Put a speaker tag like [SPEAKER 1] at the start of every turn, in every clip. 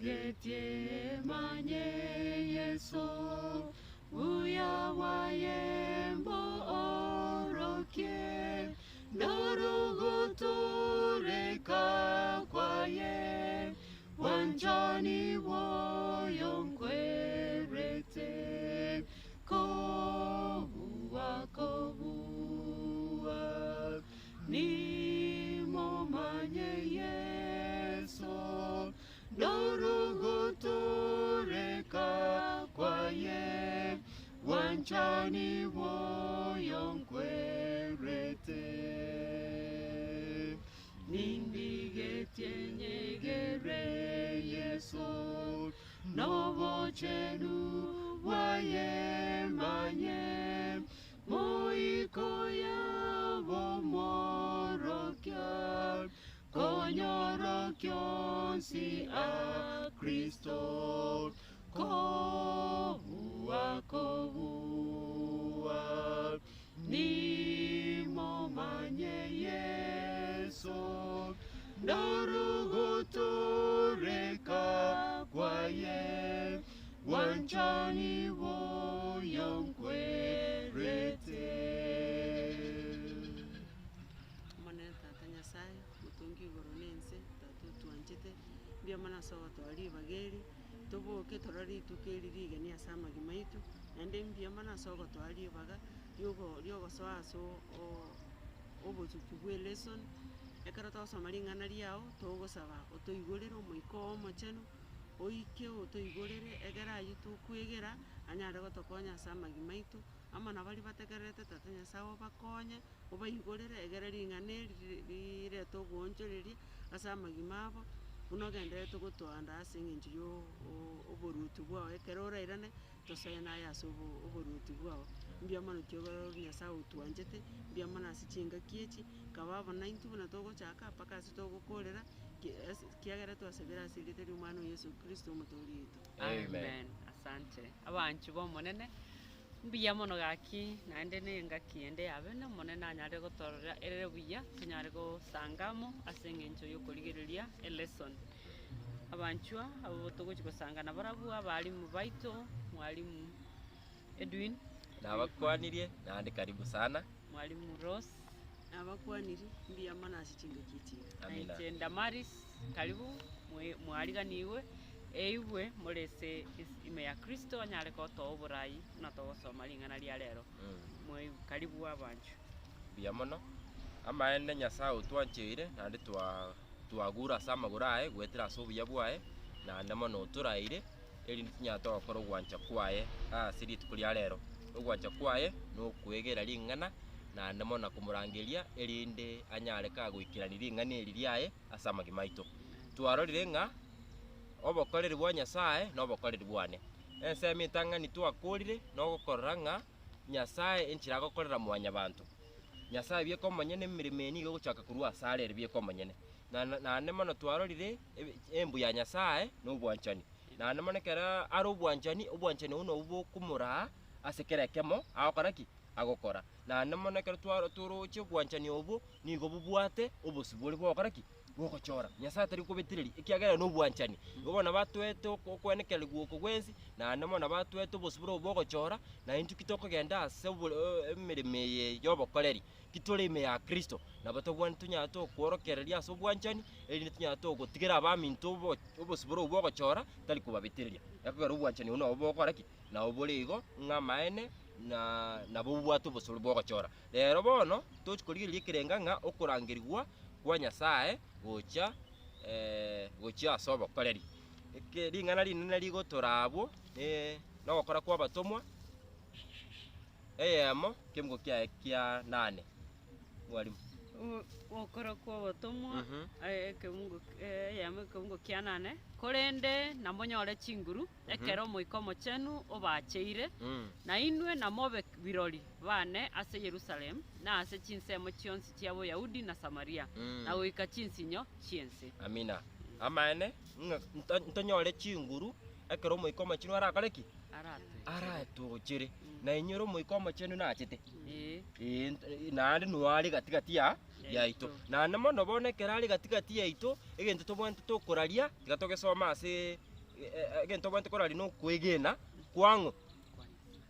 [SPEAKER 1] Nindigetie manye Yeso, buya bwaye mboorokie, Ndorogotoreka kwaye, bwanchani bw'oyonkwerete, Kobua, kobua. Nimomanye Yeso, Ndorogotoreka kwaye, Bwanchani bw'oyonkwerete. Nindigetie nyegere Yeso, Nobochenu bwaye manye, Moiko yabo mworokia, Konyora kionsi a Kristo, Kobua, kobua, Nimomanye Yeso, Ndorogotoreka kwaye, Bwanchani bw'oyonkwerete.
[SPEAKER 2] Omonene Tata Nyasae, omotongi igoro na ense, Tata otwanchete, mbuya mono ase ogotoa ribaga eri, toboke torore rituko eri rigeni ase amagima aito, naende mbuya mono ase ogotoa ribaga riogo riogosoa ase oo obotuki bwa elesson, ekero togosoma ring'ana riago, togosaba otoigorere omoika oo omochenu. Oike otoigorere, ekero ayio tokwegera, anyare gotokonya ase amagima aito, amo na baria bategererete Tata Nyasae obakonye, obaigorere egere ring'ana eri rirete ogoonchoreria ase amagima abo, buna ogendererete gotoanda ase eng'encho ya oboruoti bwao ekero orairane, tosoe naye ase oboruoti bwao. Mbuya mono kiogoro Nyasae otwanchete, mbuya mono ase chingaki echi, kaba abo naintwe buna togochaka mpaka ase togokorera, kiagera twasabire ase erieta ri'Omwana o Yeso Kristo Omotoori oito.
[SPEAKER 3] Amen. Asante. Abanchwa b'Omonene, mbuya mono gaki naende na engaki ende ya bene Omonene anyare gotorora erere buya, tonyare gosanga amo ase eng'encho y'okorigereria elesson. Abanchwa abwo togochia gosanga nabarabwo abalimu baito, mwalimu Edwin.
[SPEAKER 4] Nabakwanirie naende karibu sana.
[SPEAKER 3] Mwalimu Rose.
[SPEAKER 2] Nabakwanirie, mbuya mono ase chingaki echi iga.
[SPEAKER 4] Amina.
[SPEAKER 3] Inche Damaris, karibu mwariganigwe, eigwe more ase ime ya Kristo anyare gotoa oborai buna togosoma ring'ana ria rero. Mwaigwa, karibu abanchwa.
[SPEAKER 4] Mbuya mono. Amaene Nyasae otwancheire naende twa twagure ase amagoro aye goetera ase obuya bwaye, naende mono otoraire, erinde tinyare togokora ogwancha kwaye ase rituko ria rero. Ogwancha kwaye nokwegera ring'ana, naende mono na komorangeria, erinde anyare kagoikerania ring'ana eri riaye ase amagima aito. Twarorire ng'a obokoreri bwa Nyasae na obokoreri bwane. Ensemo etang'ani twakorire nogokorora ng'a Nyasae enchera agokorera mwanyabanto. Nyasae bieka omonyene emeremo eye nigo egochaka korwa asare ere bieka omonyene. Na naende mono twarorire embu ya Nyasae na obwanchani. Naende mono ekero are obwanchani, obwanchani obwo nobwo bokomoraa ase kera ekemo agokora ki? Agokora. Naende mono ekero twaro toroche obwanchani obwo, nigo bobwate obosibore bogokora ki? Bogochora. Nyasae tari kobetereria ekiagera ere nobwanchani. Igo bono nabo atoete oko okoenekerigwa oko gwensi, naende mono nabo atoete obosibore obo bogochora, na intwe ki tokogenda ase obore emeremo eye ya obokoreri, ki tore ime ya Kristo, nabo tobwenerete tonyare tokworokereria ase obwanchani, erinde tonyare togotigera abaminto obo obosibore obwo bogochora, tari kobabetereria. Ekogera obwanchani obwo nabo bogokora ki? Nabo bore igo, ng'a amaene na nabo bobwate obosibore bwogochora. Rero bono, tochi korigereria ekerenga ng'a okorangerigwa kwa Nyasae gocha gochia ase obokoreri. Eke ring'ana rinene rigotora abwo ne nogokora kw'abatomwa, eyemo ekemungo kiaye kia nane. Mwalimu.
[SPEAKER 3] Ogokora kw'obotomwa, ekemungo eyemo ekemungo kia nane, korende namonyore chinguru, ekero Omoika Omochenu obacheire, na inwe namobe birori baane ase Yerusalemu, na ase chinsemo chionsi chia Boyahudi na Samaria, na goika chinsinyo chi'ense.
[SPEAKER 4] Amina. Amaene, ng'a nto- ntonyore chinguru ekero Omoika Omochenu arakore ki? Aratochere. Na inyore Omoika Omochenu nachete.
[SPEAKER 3] Ee.
[SPEAKER 4] Ee, nt- naende noyo are gati gati ya yaito. Naende mono bono ekero are gati gati yaito, egento tobwenerete tokoraria, tiga togesome ase. Egento obwenerete koraria nokwegena kwang'o?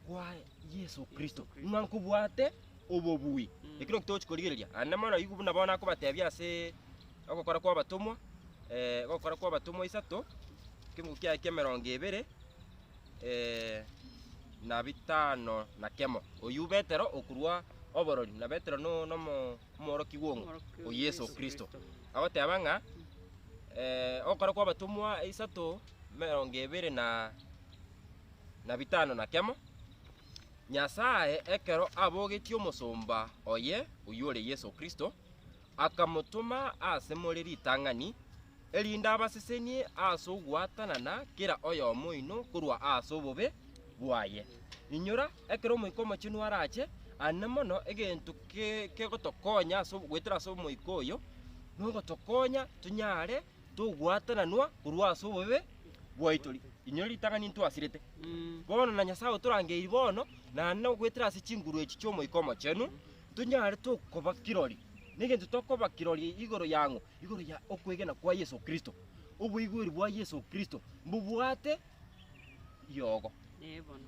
[SPEAKER 4] Kwa Yeso Kristo, ng'a nkobwate obobui. Ekio naki togochi korigereria. Naende mono igo buna bono akobatebia ase ogokora kwa abatomwa, ogokora kwa abatomwa isato, ekebugu kiaye kia emerongo ebere na bitano na kemo. Oyio Petero okorwa oborori, na Petero no- nomo omworokigwa ong'o? O Yeso Kristo. Agoteba ng'a ogokora kwa abatomwa isato, emerongo ebere na na bitano na kemo, Nyasae ekero abogetie omosomba oye, oyio ore Yeso Kristo, akamotoma ase more ritang'ani, erinde abasesenie ase ogwatanana kera oyomo oino korwa ase obobe bwaye. Inyora, ekero Omoika Omochenu arache, aane mono egento ke kegotokonya ase goetera ase Omoika oyo, nogotokonya tonyare togwatananwa korwa ase obobe bwaito. Inyora ritang'ani ntwasirete. Bono na Nyasae otorangeiri bono, naende goetera ase chinguru echi chi'Omoika Omochenu, tonyare tokoba kirori. Negento tokoba kirori igoro yang'o? Igoro ya okwegena kwa Yeso Kristo. Oboigweri bwa Yeso Kristo mbobwate riogo.
[SPEAKER 3] Ee bono.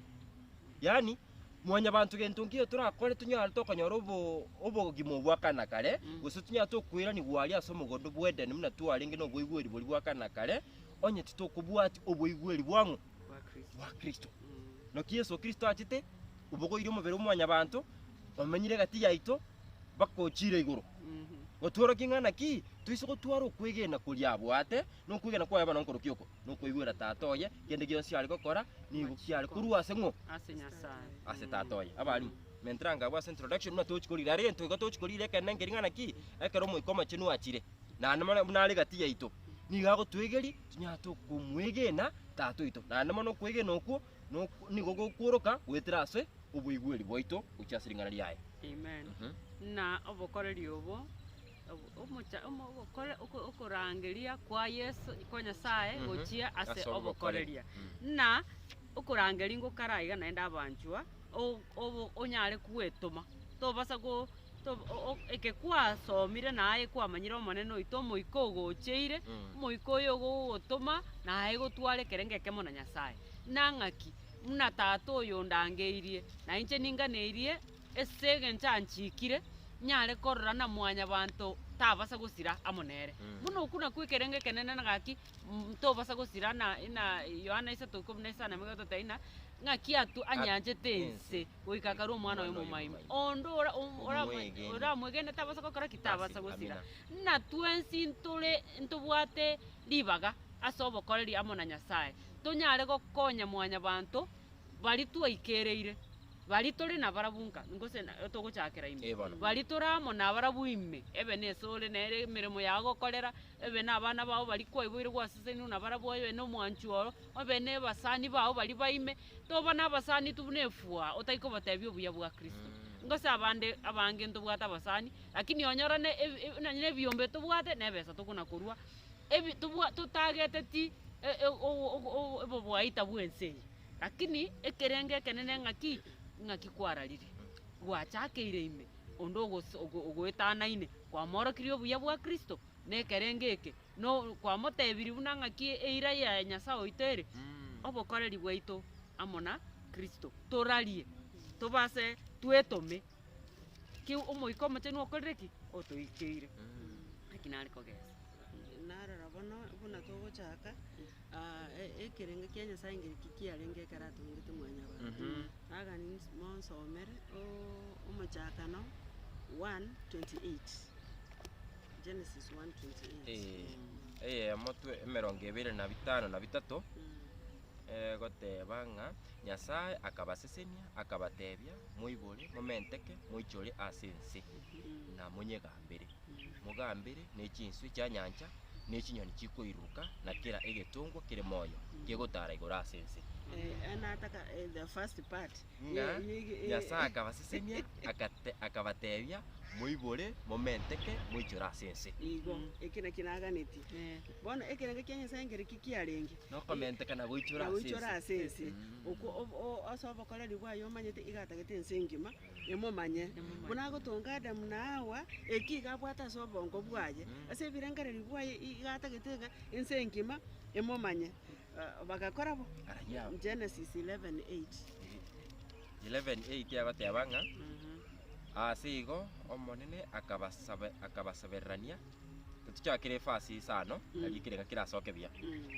[SPEAKER 4] Yaani, mwanyabanto gento nkiyo torakore tonyare tokonyora obo obogima obwa kare na kare, gose tonyare tokoiranigwa aria ase omogondo bw'Edeni buna twarenge na oboigweri boria bwa kare na kare, onye titokobwatia oboigweri bwa ng'o?
[SPEAKER 3] Bwa Kristo.
[SPEAKER 4] Bwa Kristo. Naki Yeso Kristo achete, obogoirie omobere o mwanyabanto, omenyire egati yaito, mpaka ochire igoro. Gotworokia ng'a naki, toise gotwara okwegena koria abwate, na okwegena kwaye bono nkorokia oko, nokoigwera tata oye, kende gionsi are gokora, nigo kiare korwa ase ng'o?
[SPEAKER 3] Ase Nyasae.
[SPEAKER 4] Ase tata oye. Abarimu, mentera ngabwo ase introduction buna tochi korira are egento iga tochi korira ekenene nkeri ng'a naki, ekero Omoika Omochenu achire, naende mono buna are egati yaito, nigo agotwegeria, tonyare tokomwegena tata oito. Naende mono okwegena okwo, nok nigo gokworoka goetera ase oboigweri bwaito gochia ase ring'ana riaye.
[SPEAKER 3] Amen. Na obokoreri obo, obo- omocha omo obokore oko okorangeria kwa Yeso kwa Nyasaye gochia ase
[SPEAKER 4] Ase obokoreria.
[SPEAKER 3] obokoreria. Na okorangeria ngokara iga naende abanchwa, o- obo onyare gwetoma, tobasa go to o- o eke kwasomire naye kwamanyire omonene oito omoika ogocheire, omoika oyo ogogotoma naye gotwara ekerengo ekemo na Nyasaye. Na ng'aki, buna tata oyo ondangeirie, na inche ninganeirie ase egencho anchiikire, nyare korora na mwanyabanto tabasa gosira amo nere. Buna okwo nakwo ekerengo ekenene na gaki, ntobasa gosira na na Yohana isato ikomi na isano na emo egototebia ng'a, ng'aki atwo anyanchete ense goika akarua omwana oye omomaima. Onde ora om- oramo
[SPEAKER 4] Omwegene.
[SPEAKER 3] oramwegene tabasa gokora ki? Tabasa gosira.
[SPEAKER 4] Amina.
[SPEAKER 3] Ng'a twensi ntore ntobwate ribaga ase obokoreri amo na Nyasaye, tonyare gokonya mwanyabanto baria twaikereire, baria tore nabarabwo nka, gose na togochakera ime,
[SPEAKER 4] Eh, bono.
[SPEAKER 3] baria tore amo nabarabwo ime, ebe na esore nere emeremo yago ogokorera, ebe na abana bao baria kwaiboire gwasesenirwe nabarabwo, ebe na omwanchi oro, obe na abasani bao baria baime, toba na abasani tu buna efua otari kobatebia obuya bwa Kristo. Gose abande abange ntobwate abasani, lakini onyorane ebi ebi nonye na ebiombe tobwate, na ebesa tokona korwa, ebi tobwa totageteti obobwaita bw'ense eye. Lakini ekerengo ekenene ng'aki, ng'aki kwararire, gwachakeire ime, onde ogos ogo ogoetanaine, kwamorokirie obuya bwa Kristo, na ekerengo eke, no kwamotebirie buna ng'aki eira ya Nyasae oito ere, obokoreri bwaito amo na Kristo, torarie, tobase twetome, ki Omoika Omochenu okorire ki? Otoikeire. Naki nare kogesa.
[SPEAKER 2] Narora bono buna togochaka, ekerengo kia Nyasaye ngereki kiarenge ekero atongete mwanyabanto. Nagani ns- monsomere oo omochakano 1:28, Genesis 1:28.
[SPEAKER 4] Eyemo twe emerongo ebere na bitano na bitato, egoteba ng'a Nyasae akabasesenia, akabatebia, Moibore, momenteke, moichore ase ense, na monyegambere. Mogambere ne chinswe chia nyancha, ne chinyoni chikoiruruka, na kera egetongwa kere moyo kegotara igoro ase ense.
[SPEAKER 2] Eh, nataka eh, the first part.
[SPEAKER 4] Ng'a
[SPEAKER 2] Ye- ye-
[SPEAKER 4] Nyasae akabasesenia, akate- akabatebia, Moibore, momenteke, moichore ase ense.
[SPEAKER 2] Igo, eki nakio naganetie. Bono ekerengo kia Nyasae nkereki kiarenge?
[SPEAKER 4] Nokomenteka na goichora
[SPEAKER 2] Na
[SPEAKER 4] ase
[SPEAKER 2] goichora
[SPEAKER 4] ense.
[SPEAKER 2] ase ense. Okwo ob- o- ase obokoreri bwaye omanyete iga atagete ense engima, emomanye.
[SPEAKER 3] Emomanye.
[SPEAKER 2] Buna agotonga Adamu na Hawa, eki iga abwate ase obongo bwaye, ase ebirengererio bwaye iga atagete ng'a ense engima, emomanye. Bagakora bo?
[SPEAKER 4] Arayia.
[SPEAKER 2] Genesis 11:8.
[SPEAKER 4] 11:8 agoteba ng'a Ase igo Omonene akabasabe akabasabererania, tochakere efasi isano, nario ekerenga kerasoke buya.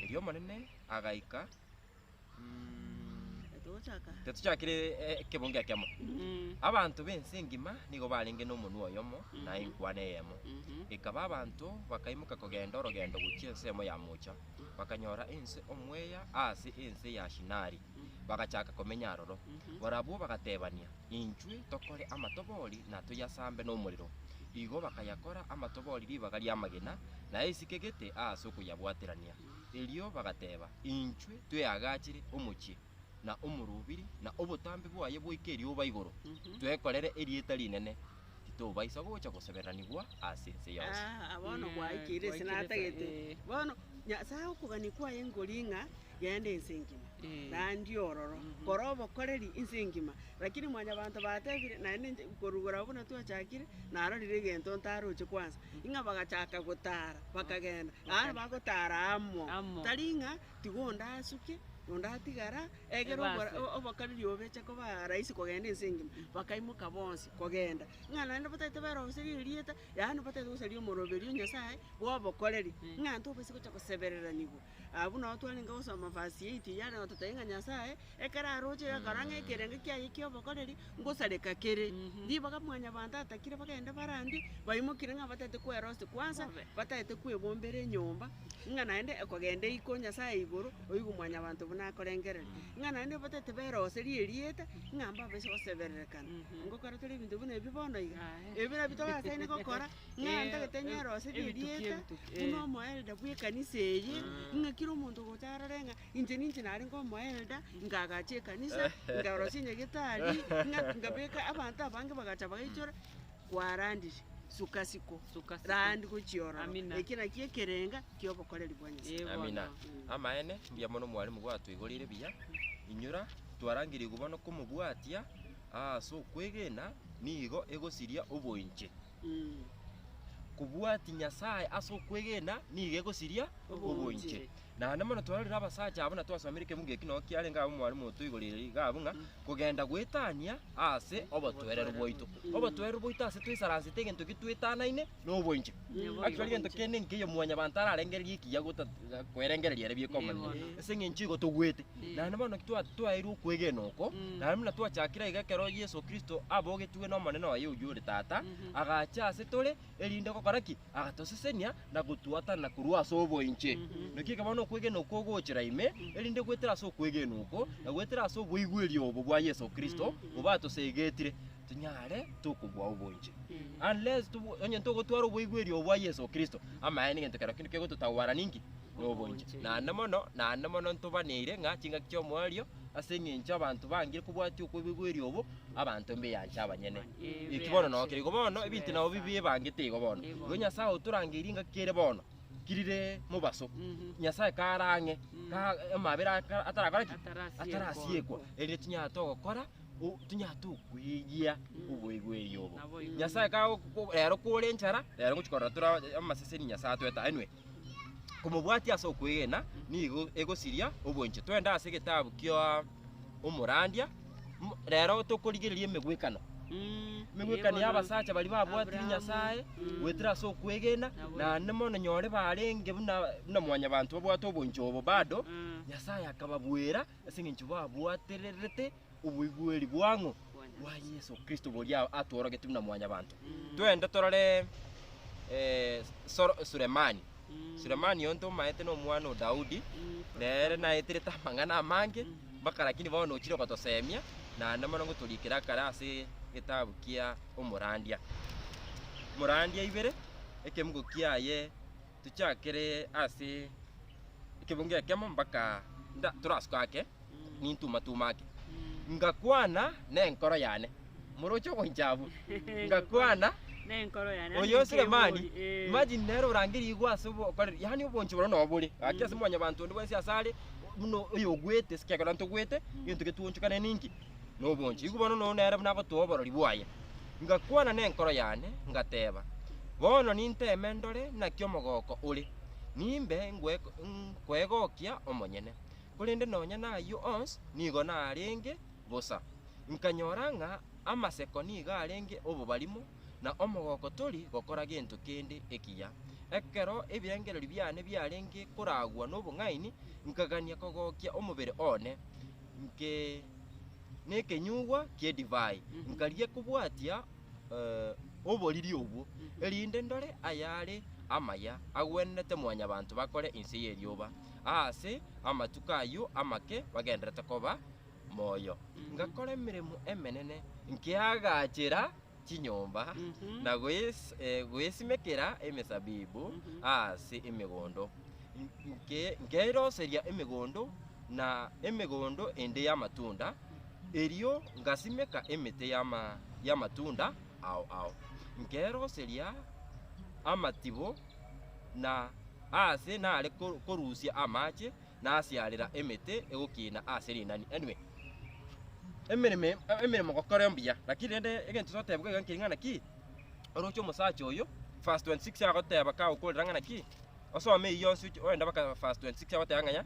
[SPEAKER 4] Erio Omonene agaika
[SPEAKER 2] Togochaka.
[SPEAKER 4] Tetuchakire ekebungo ekemo. Abanto b'ense engima nigo barenge nomonwa oyomo na enkwana eyemo. Ekaba abanto bakaimoka kogenda orogendo gochia ensemo ya moocha, bakanyora ense omweya ase ense ya Shinari, bagachaka komenya aroro. Barabwo bagatebania, Inchwe tokore amatobori na toyasambe nomorero. Igo bakayakora amatobori ribaga ri'amagena, na esike gete aase okoyabwaterania. Erio bagateba, Inchwe tweagachere omochie, na omorobiri, na obotambe bwaye boike erioba igoro, twekorere erieta rinene, titobaisa gocha goseberanigwa ase ense yonsi.
[SPEAKER 2] Ah, bono gwaikire ase natagete. Bono Nyasae okogania kwaye nkori ng'a genda ense engima, naende ororo, kora obokoreri ense engima. Lakini mwanyabanto batebire, naende inche korwa abwo buna twachakire, narorire egento ntaroche kwanza, ng'a bagachaka gotara, bakagenda, yaani bagotara amo,
[SPEAKER 3] Amo.
[SPEAKER 2] tari ng'a tiga onde asuke, onde atigara, ekero
[SPEAKER 3] Ebase.
[SPEAKER 2] obokoreri obeche koba rahisi kogenda ense engima, bakaimoka bonsi kogenda, ng'a naende batagete baeroserie erieta, yaani batagete gosaria omoroberio o Nyasaye bwa obokoreri, ng'a ntobasa gocha gosebereranigwa. Abwo nabo twarenge gosoma verse 8 eyio yarenge gototebia ng'a Nyasaye, ekero aroche akora ng'a ekerengo kiaye kia obokoreri, ngosareka kere. Ribaga mwanyabanto atakire bagende barandie, baimokire ng'a batagete kwerosia kwanza,
[SPEAKER 3] Bobe.
[SPEAKER 2] batagete kwebombera enyomba, ng'a naende ekogenda eiko Nyasaye igoro, oigwe mwanyabanto buna akorengereria. Ng'a naende batagete beroserie erieta, ng'a mbabase gosebererekana. Ngokora tore ebinto buna ebi bono iga,
[SPEAKER 3] Aye.
[SPEAKER 2] ebi nabio torasaine gokora, ng'a ntagete nyeroserie
[SPEAKER 3] Ebituki,
[SPEAKER 2] erieta,
[SPEAKER 3] ebituki,
[SPEAKER 2] buna
[SPEAKER 3] eh.
[SPEAKER 2] omoelder bwa ekanisa eye, ng'a kera omonto ogocha arore ng'a inche ninche narenge omoelder, nkagacha ekanisa, nkarosia nyagetari, ng'a nkabeka abanto abange bagacha bagaichora, kwarandire, suka siko,
[SPEAKER 3] Suka siko.
[SPEAKER 2] randi gochia ororo.
[SPEAKER 3] Amina.
[SPEAKER 2] Eki nakio ekerenga kia obokoreri bwa Nyasaye.
[SPEAKER 3] Eh,
[SPEAKER 4] Amina.
[SPEAKER 3] bono.
[SPEAKER 4] Amaene, mbuya mono mwalimu gwatoigoreire buya, inyora twarangerigwe bono komobwatia ase okwegena nigo egosiria oboinche. Kobwatia Nyasae ase okwegena nigo egosiria oboinche. Naende mono twarorire abasacha abwo na twasomire ekemungo eki noo kiarenge abwo mwalimu otoigoreire iga abwo ng'a kogenda goetania ase obotoereru bwaito. Obotoereru bwaito ase toisaransete egento ki twetanaine na oboinche. Actually egento kende nkeiyo mwanyabanto ararengererie ekiya gota kwerengereria ere bieka omonene. Ase eng'encho igo togwete. Naende bono naki twa twaeirwe okwegena oko, naende buna twachakire iga ekero Yeso Kristo abogetigwe na Omonene oye oyio ore Tata, agacha ase tore, erinde gokora ki? Agatosesenia na gotwatanana korwa ase oboinche. Naki eke bono okwegena okwo ogochera ime, erinde goetera ase okwegena oko, na goetera ase oboigweri obo bwa Yeso Kristo, obo atosegetire, tonyare tokobua oboinche. Unless tobo onye ntogotwara oboigweri obo bwa Yeso Kristo, amaene egento kero kende kegototawara ninki? Noboinche. Naende mono, naende mono ntobaneire ng'a chingaki chi'omoerio, ase eng'encho abanto bangire kobwatia okoigweri obo, abanto mbeyanche abanyene. Eki bono noo kere igo bono, ebinto nabo bibiebangete igo bono. Igo Nyasae otorangeirie engaki ere bono, kirire mobaso, Nyasae kare ang'e, ka amabera aka atarakora ki? Atarasiekwa. Erinde tonyare togokora, o tonyare tokweyia oboigweri obo. Nyasae kago rero kore enchara, rero ngochi korora tore amaseseni Nyasae atoete anyway. Komobwatia ase okwegena nigo egosiria obwanche. Twende ase egetabu kia omorandia, rero tokorigereria emegwekano. Emegwekano ya abasacha baria babwatire Nyasae goetera ase okwegena, naende mono nyore barenge buna buna mwanyabanto babwate obwanche obo bado, Nyasae akababuera ase eng'encho babwatererete oboigweri bwang'o bwa Yeso Kristo boria atworogetie buna mwanyabanto. Twende torore Soro Sulemani. Sulemani oyo ntomaete na omwana o Daudi, nere naeterete amang'ana amange, mpaka lakini bono ochire gotosemia, naende mono ngotorikera akare ase egetabu kia omorandia. Omorandia ibere, ekemugo kiaye tochakere ase ekebungo ekemo mpaka nda torasuke ake. nintuma-tuma ake. Ngakwana nenkoro yane, moroche ogoincha abwo, ngakwana
[SPEAKER 3] Na enkoro yane, yaani
[SPEAKER 4] Oyo Sulemani,
[SPEAKER 3] nkebori, eh.
[SPEAKER 4] imagine nere orangerie igwe ase obokoreri, yaani obonche boria noo bore, gaki ase mwanyabanto onde bwensi ase are, buna oyo ogwete ase ekiagera ntogwete, egento getwonchokane ninki? Na obonche. Igo bono noyo nere buna agotoa oborori bwaye. Ngakwana nenkoro yane, ngateba, Bono ninteme ndore naki omogoko ore, nimbe ngweko nkwegokia omonyene. Korende nonya nayio onsi nigo narenge bosa. Nkanyora ng'a amaseko nigo arenge obobarimo, na omogoko tori gokora gento kende ekiya. Ekero ebirengererio biane biarenge koragwa nobong'aini, nkagania kogokia omobere one nke nekenyugwa ki'edivai, nkarigia kobwatia oboriri obwo, erinde ndore ayare amaya agwenerete mwanyabanto bakore inse y'erioba, aase amatuko ayio amake bagendererete koba moyo. Ngakora emeremo emenene, nkeagachera chinyomba, na goesimekera emesabibu ase emegondo. Nkeiroseria emegondo na emegondo ende y'amatunda, erio ngasimeka emete y'amatunda ao ao. Nkeroseria amatibo na aase nare korusia amache, nasiarera emete egokina ase rinani. Anyway, emeremo emeremo gokora mbuya, lakini rende egento totebigwa iga nkeri ng'a naki, oroche omosacha oyo, verse 26 agoteba kagokorera ng'a naki, osome eyio yonsi oche ogende mpaka verse 26 agoteba ng'a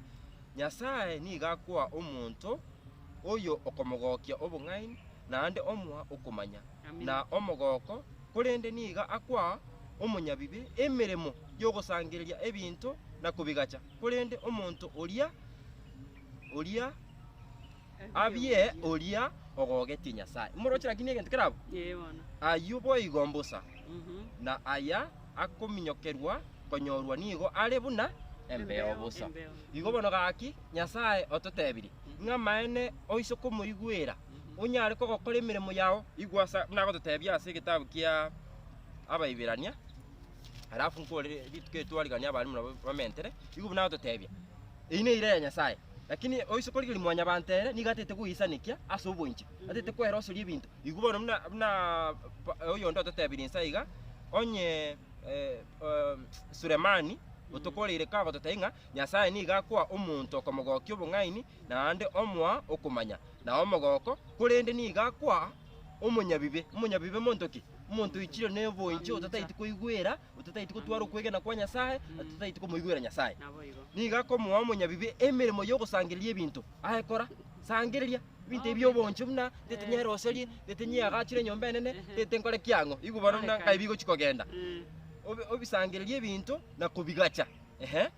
[SPEAKER 4] Nyasaye nigo akoa omonto oyo okomogokia obong'aini, naende omoa okomanya, na omogoko, korende nigo akoa omonyabibe emeremo y'ogosangereria ebinto na kobigacha, korende omonto oria oria abie oria ogogetie Nyasae. Moroche lakini egento kere abwo?
[SPEAKER 3] Ee bono.
[SPEAKER 4] Ayio boigo mbosa,
[SPEAKER 3] Mhm.
[SPEAKER 4] na aya akominyokerwa konyorwa nigo are buna embeo bosa.
[SPEAKER 3] Embeo.
[SPEAKER 4] Igo bono gaki, Nyasae ototebirie, ng'a amaene oise komoigwera, onyare kogokora emeremo yao, igwa ase buna agototebia ase egetabu kia Abaibirania, alafu nkore rituko eri twarigania abalimu nabo bamentere, igo buna agototebia, eyio neira ya Nyasae, lakini oise korigereria mwanyabanto ere nigo atagete goisanekia ase oboinche, atagete kweroseria ebinto, igo bono buna buna oyonde ototebirie inse aiga, onye Sulemani otokoreire kagototebia ng'a Nyasae nigo akoa omonto okomogokia obong'aini, naende omoa okomanya, na omogoko, korende nigo akoa omonyabibe. Omonyabibe monto ki? Omonto oichire noboinche otataeti koigwera, otataeti gotwara okwegena kwa Nyasae, otataeti komoigwera Nyasae. Nigo akomoa omonyabibe emeremo y'ogosangereria ebinto. Aye kora, sangereria ebinto ebi bi'oboonche buna, tete nyeroserie, tete nyeagachere enyomba enene, tete nkore kiang'o. Igo bono buna nkai bigochi kogenda. Obi obisangererie ebinto na kobigacha, ehe.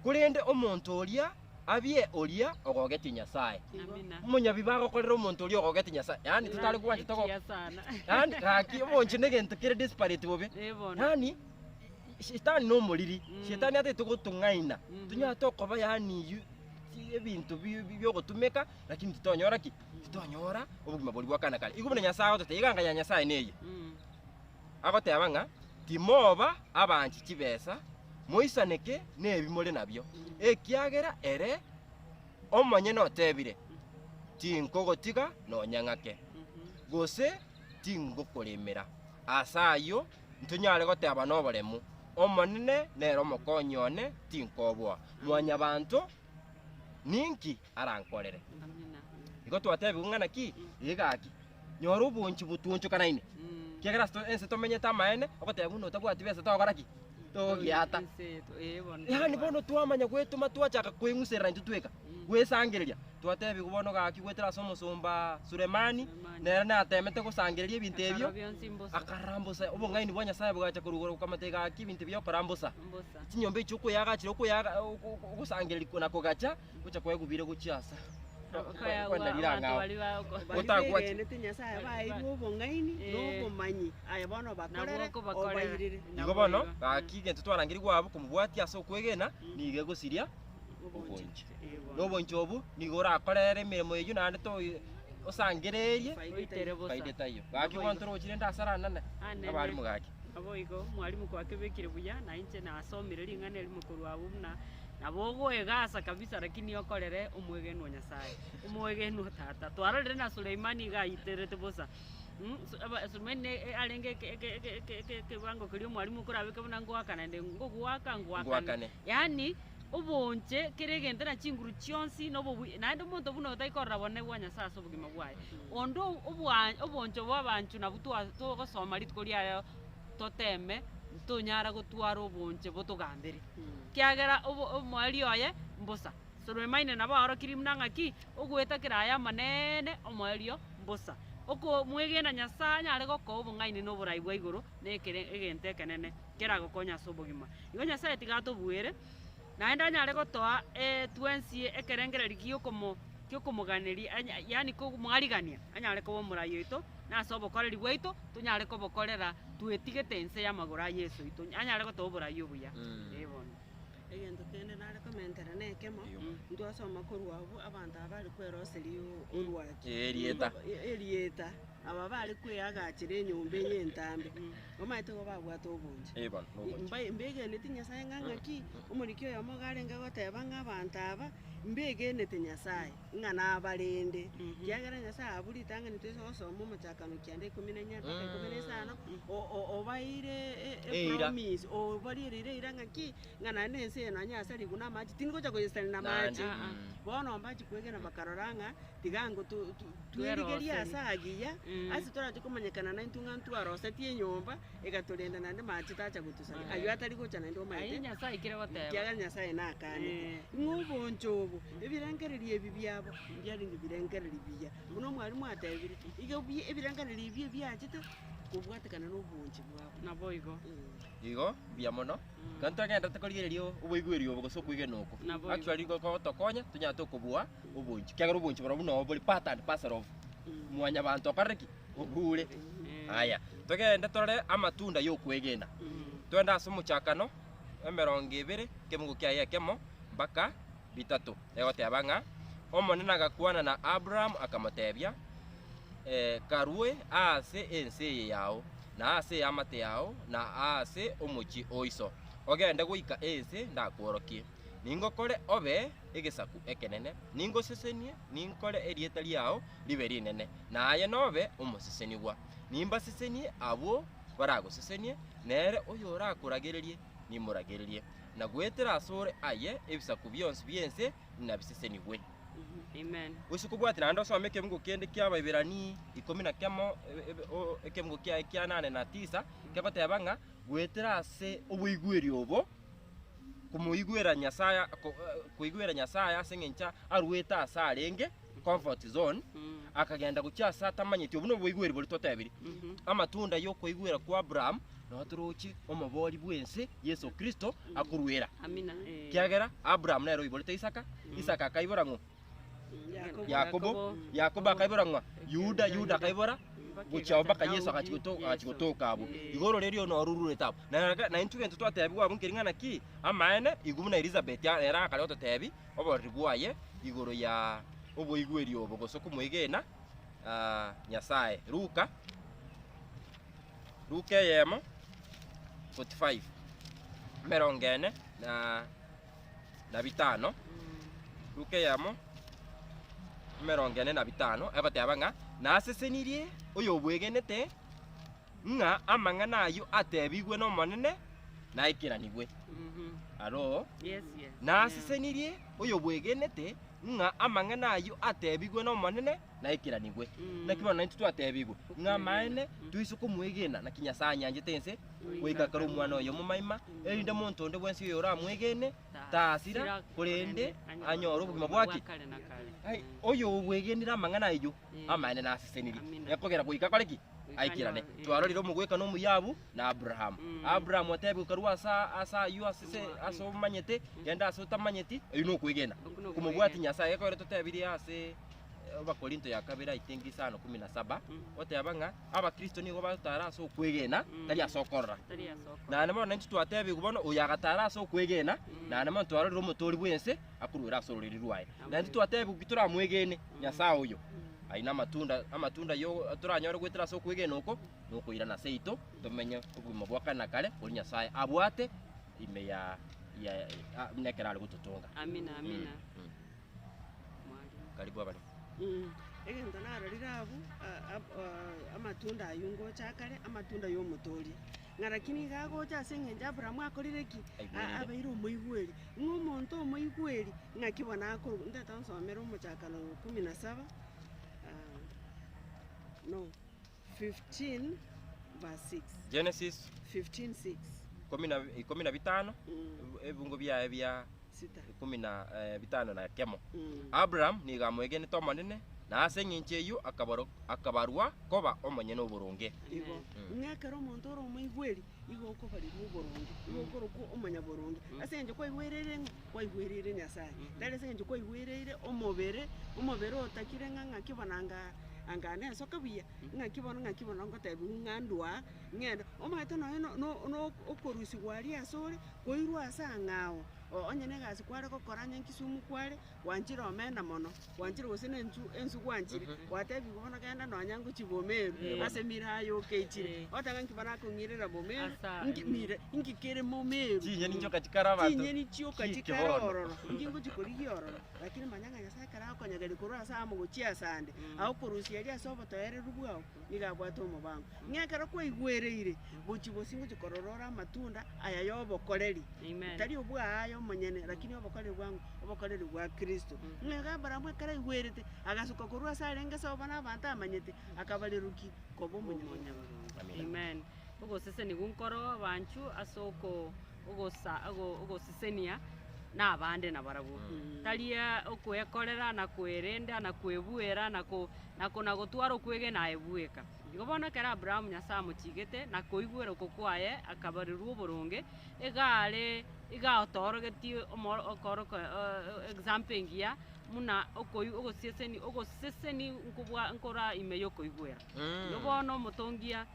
[SPEAKER 4] Korende omonto oria abie oria ogogetie Nyasae.
[SPEAKER 3] Amina.
[SPEAKER 4] Omonyabibe agokorera omonto oria ogogetie Nyasae. Yaani totare gwancha togo
[SPEAKER 3] Ekiya sana.
[SPEAKER 4] yaani gaki oboonche negento kere desperate bobe.
[SPEAKER 3] Eh bono.
[SPEAKER 4] Yaani shetani nomoriri,
[SPEAKER 3] Mm.
[SPEAKER 4] shetani atagete gotong'aina,
[SPEAKER 3] Mhm.
[SPEAKER 4] tonyare tokoba yaani yu ebinto bi- bi- biogotumeka lakini titonyora ki? Titonyora obogima boria bwa kare na kare. Igo buna Nyasae agototebia, eganga ya Nyasae neye.
[SPEAKER 3] Mm.
[SPEAKER 4] Agoteba ng'a timoba abanchi chibesa, moisaneke nebi more nabio, ekiagera ere omonyene otebire, Tinkogotiga nonya ng'ake, gose tingokoremera. Ase ayio ntonyare goteba noboremu, Omonene nere omokonyi one, tinkoboa. Mwanyabanto, ninki arankorere? Igo twatebigwe ng'a naki? Ee gaki, nyora obonchi botwonchokanaine, ekiagera ase ense tomenyete amaene, ogoteba buna otabwati besa togokora ki? Togiata. Yaani bono twamanya gwetoma twachaka koeng'userera intwe tweka, gwesangereria, twatebigwa bono gaki goetera ase omosomba Sulemani, nere natemete gosangereria ebinto ebio, akarora mbosa, obong'aini bwa Nyasaye bogacha korwa igoro bokamotebia gaki ebinto ebi okora mbosa. Chinyomba echi okoyagachera okoyaga ogosangereria na kogacha, gocha kwegubire gochia ase kwenda rirang'ao.
[SPEAKER 2] Baria
[SPEAKER 4] Otagwachi.
[SPEAKER 2] begenete Nyasaye baeirwe obong'aini na obomanyi, aye bono obakorere, obairire.
[SPEAKER 4] Igo bono, gaki egento twarangerigwe abwo komobwatia ase okwegena, nigo egosiria obonche. Na obonche obwo nigo orakorere emeremo eyio naende toi osangererie faida etaiyo. Gaki bono torochi rende asara anene, abalimu gaki.
[SPEAKER 3] Naboigo omwalimu kwakebekire buya, na inche nasomire ring'ana erimo korwa abwo buna nabo ogoegasa kabisa lakini okorere omwegenwa o Nyasaye, omwegenwa o Tata. Twarorire na Suleimani iga aiterete bosa. So aba Sulemani ne e arenge eke eke eke eke eke ekewango keria omwalimu okorabeke buna ngoaka naende ngogoaka ngoakane.
[SPEAKER 4] Ngoakane.
[SPEAKER 3] Yaani, obonche kera egento na chinguru chionsi na obobui naende omonto buna oyo tari korora bonene bwa Nyasaye ase obogima bwaye. Onde obwa obonche bwa abanchu nabwo twa togosoma rituko ria rero toteme ntonyara gotwara obonche botogambere, kiagera obo omoerio oye mbosa. Sulemani nabo aorokirie buna ng'aki, ogoeta kera aya amanene omoerio mbosa. Okomwegena Nyasae anyare gokoa obong'aini na oborai bwa igoro na ekere egento ekenene keragokonye ase obogima. Igo Nyasae tiga atobuere, naende anyare gotoa twensi ekerengererio giokomo giokomoganeria anya yaani komoarigania anyare koba omorai oito, na ase obokoreri bwaito, tonyare kobokorera twetigete inse y'amagoro a Yeso oito, anyare gotoa oborai obuya. Ee bono.
[SPEAKER 2] Egento kende nare komentera na ekemo, ntwasoma korwa abwo abanto aba bare kweroseria orwaki.
[SPEAKER 4] Erieta.
[SPEAKER 2] Erieta, aba bare kweagachera enyomba eye entambe, omanyete igo babwate obonche.
[SPEAKER 4] Eh bono, nobonche.
[SPEAKER 2] Mbae mbegeneti Nyasaye ng'a ng'aki, omoriki oyomo iga arenge goteba ng'a abanto aba, mbegenete Nyasaye, ng'a nabarende, ekiagera Nyasaye abwo ritang'ani toise gosoma omochakano kianda ikomi na inye mpaka ikomi na isano, o- o- obaeire e-
[SPEAKER 4] Eira.
[SPEAKER 2] epromise, obariereire eira ng'aki, ng'a naende ense eye nonye yasarigwe na amache, tingocha koyesani na
[SPEAKER 4] Naende,
[SPEAKER 2] amache.
[SPEAKER 4] mm.
[SPEAKER 2] Bono mbachi kwegena bakarora ng'a tiga ango to- to- twerigerie
[SPEAKER 3] Tweroserie.
[SPEAKER 2] ase agiya, ase torache komanyekana naintwe ng'a ntwarosetie enyomba, egatorenda naende mache tacha gotosaria, aywo atari gocha naende
[SPEAKER 3] Ayio
[SPEAKER 2] omanyete,
[SPEAKER 3] Nyasae aikire goteba.
[SPEAKER 2] ekiagera Nyasaye nakanete. Ng'a obonche obo, ebirengererio ebi biabo, mbiarenge birengererio biya. Buna omwalimu atebire, igo bi ebirengererio ebi ebiachete, kobwatekana na obonche bwabo.
[SPEAKER 3] Naboigo.
[SPEAKER 4] Igo, mbuya mono. Ekero togenderete korigereria oboigweri obo gose okwegena oko,
[SPEAKER 3] Naboigo.
[SPEAKER 4] actually nigo kogotokonya tonyare tokobua obonchi, ekiagera obonchi borobwo nabo bore part and parcel of mwanyabanto okorire ki? Obure. Aya, togende torore amatunda y'okwegena. Togende ase omochakano, emerongo ebere, ekemungu kiaye ekemo, mpaka bitato. Egoteba ng'a, Omonene agakwana na Aburaamu akamotebia, Karue aase ense eye yao, na ase eamate yao, na aase omochie o iso, ogende goika ense ndakworokie. Ningokore obe egesaku ekenene, ningosesenie, ninkore erieta riao ribe rinene, na aye nobe omosesenigwa. Nimbasesenie abwo baragosesenie, nere oyorakoragererie nimoragererie, na goetera asore aye ebisaku bionsi bi'ense nabisesenigwe.
[SPEAKER 3] Amen.
[SPEAKER 4] Gose kobwatia naende osome ekebugu kende ki'Abaibirani ikomi na kemo, ekebugu kiaye kia nane na tisa, kegoteba ng'a goetera ase oboigweri obo, komoigwera Nyasaye ko koigwera Nyasaye ase eng'encho aruete ase arenge, comfort zone, akagenda gochia ase atamanyeti, obwo noboigweri boria totebirie. Amatunda y'okoigwera kwa Abraham, nabo toroche omobori bw'ense Yeso Kristo akoruera.
[SPEAKER 3] Amina. Eh.
[SPEAKER 4] Ekiagera Abraham nere oiborete Isaka, Isaka akaibora ng'o?
[SPEAKER 2] Yakobo.
[SPEAKER 4] Yakobo, Yakobo akaibora ng'a? Yuda, Yuda akaibora gochia abwo mpaka Yeso agachia goto- agachia gotoka abwo. Igo ororeria oro noro rurete abwo. Na na intwe egento twatebigwa abwo nkeri ng'a naki, amaene, igo buna Elizabeth a- ere akare gototebi, oborori bwaye igoro ya oboigweri obo gose komoegena Nyasaye. Luka, Luka eyemo, 45, emerongo ene na na bitano, Luka eyemo, emerongo ene na bitano, egoteba ng'a, Nasesenirie oyobwegenete ng'a amang'ana ayio atebigwe n'Omonene naikeranigwe. Aro,
[SPEAKER 3] Yes, yes.
[SPEAKER 4] nasesenirie oyobwegenete ng'a amang'ana ayio atebigwe n'Omonene naikeranigwe. Naki bono naintwe twatebigwe, ng'a amaene toise komwegena, naki Nyasae anyanchete ense, goika akare Omwana oye omomaima, erinde monto onde bwensi oyoramwegene tasira, korende anyore obogima bwa ki? Ai, oyobwegenire amang'ana ayio, amaene nasesenirie. Ekogera goika akore ki? Aikerane. Twarorire omogwekano omuya abwo na Abrahamu. Abrahamu otebigwe karue ase ase ayio ase ase omanyete, genda ase otamanyeti, oyio nokwegena. Komobwatia Nyasae, ekogera totebirie ase Abakorinto ya kabere I think isano kumi na saba, goteba ng'a abakristo nigo bagotara ase okwegena, tari ase okorora. Naende bono intwe twatebigwe bono, oyo agatara ase okwegena, naende bono twarorire omotoori bw'ense akoruera ase ororeri rwaye. Naintwe twatebigwe ki toramwegene Nyasae oyo, ayio namatunda amatunda yo toranyore goetera ase okwegena oko, nokoirana seito, tomenye obogima bwa kare na kare, boria Nyasae abwate ime ya ya buna ekero are gototonga.
[SPEAKER 3] Amina, amina. Mwalimu.
[SPEAKER 4] Karibu abare.
[SPEAKER 2] Egento narorire abwo, amatunda aywo ngocha akare, amatunda ya omotoria. Ng'a lakini iga agocha ase eng'encho Abraham akorire ki?
[SPEAKER 4] Aigwerire.
[SPEAKER 2] Abeire omoigweri. Ng'a omonto omoigweri, ng'aki bono akorwa, ntete onsomere omochakano kumi na saba, no, 15 verse 6.
[SPEAKER 4] Genesis
[SPEAKER 2] 15 6.
[SPEAKER 4] ikomi na ikomi na bitano, ebungo biaye bia
[SPEAKER 2] Sita.
[SPEAKER 4] ikomi na bitano na ekemo. Abraham nigo amwegenete Omonene, na ase engencho eyio akabaro akabarwa koba omonyene oboronge.
[SPEAKER 2] Igo, ng'a ekero omonto ore omoigweri, igo okobarerwa oboronge, igo okorokwa omonyaboronge. Ase eng'encho kwaigwereire ng'o? Kwaigwereire Nyasaye. Tari ase eng'encho kwaigwereire omobere, omobere otakire ng'a ng'aki bono anga anga nesoke buya, ng'aki bono ng'aki bono ngotebiwa ng'a ndwa ng'ende. Omanyete nonye no no no okorusigwa aria asore, koirwa ase ang'ao, onye na egasi kware gokora onye Kisumu kware, gwanchire omena mono, gwanchire gose na ensu ensu gwanchire, gwatebigwa bono genda nonya ngochia Bomeru, ase emira aye okechire, ogoteba ng'a inki bono akong'irera Bomeru,
[SPEAKER 3] Asa,
[SPEAKER 2] inki mira inki kere Momeru.
[SPEAKER 4] Chinyeni nchoka chikare abanto,
[SPEAKER 2] Chinyeni chioka
[SPEAKER 4] chike
[SPEAKER 2] chikare
[SPEAKER 4] bono.
[SPEAKER 2] ororo, inki ngochia korigia ororo, lakini manya ng'a Nyasaye ekero akonyegeria korwa ase amo gochia asande, agokorusia aria ase obotoereru bwao, nigo abwate omobango. Ng'a ekero kwaigwereire, gochia gose ngochia korora ore amatunda aya ya obokoreri,
[SPEAKER 3] Amen.
[SPEAKER 2] tari obwaye omonyene, lakini obokoreri bwa ng'o? Obokoreri bwa Kristo. Ng'a iga Abraham ekero aigwerete, agasuka korwa ase arenge sobo na abanto amanyete, akabarerwa ki? Koba omonyaboronge.
[SPEAKER 4] Amina.
[SPEAKER 3] Amen. Ogosesenigwa nkoro abanchu ase oko ogosa ogo ogosesenia na abande nabarabwo. Tari okwekorera na kwerenda na kwebuera na ko na kona gotwara okwegena aye bweka. Igo bono ekero Abrahamu Nyasae amochigete, na koigwera oko kwaye akabarerwa oboronge, iga are iga otoorogetie omo okoroka example engiya buna okoi ogoseseni ogoseseni nkobwa nkora ime yokoigwera. Igo bono omotongia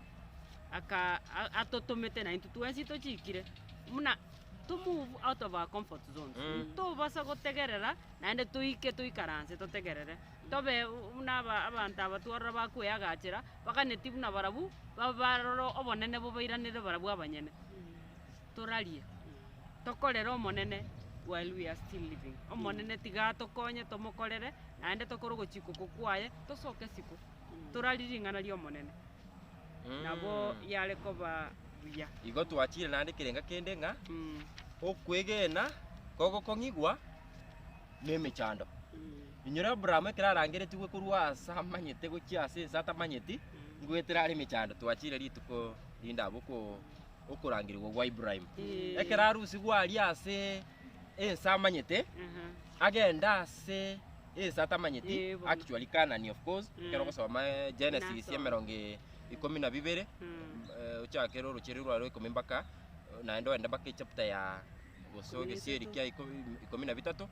[SPEAKER 3] aka atotomete naintwe twensi tochikire buna to move out of our comfort zones, ntobasa gotegerera naende toike toikaranse totegerere. Tobe buna aba abanto aba twarora bakweagachera, baganeti buna barabwo, babarore obonene bobairanere barabwo abanyene. Torarie, tokorere Omonene while we are still living. Omonene tiga atokonye tomokorere, naende tokore ogochika okwo kwaye, tosoke isiko, torarie ring'ana ri'Omonene. Nabo yare koba buya.
[SPEAKER 4] Igo twachire naende ekerenga kende ng'a okwegena kogokong'igwa nemechando. Inyora Abraham ekero arangeretigwe korwa aase amanyete gochia ase ense atamanyeti, ngoetera are emechando. Twachire rituko rinde abwo oko okorangerigwa gwa Ibrahim. Ekero arusigwe aria ase ense amanyete, agende ase ense atamanyeti,
[SPEAKER 3] Eh, bono.
[SPEAKER 4] actually Canaan of course, ekero ogosoma Genesis
[SPEAKER 3] Nasoma.
[SPEAKER 4] emerongo ikomi na bibere, ochakere orochere rwa rwa ikomi mpaka, naende ogende mpaka echapter ya gose egesieri kia ikomi na bitato,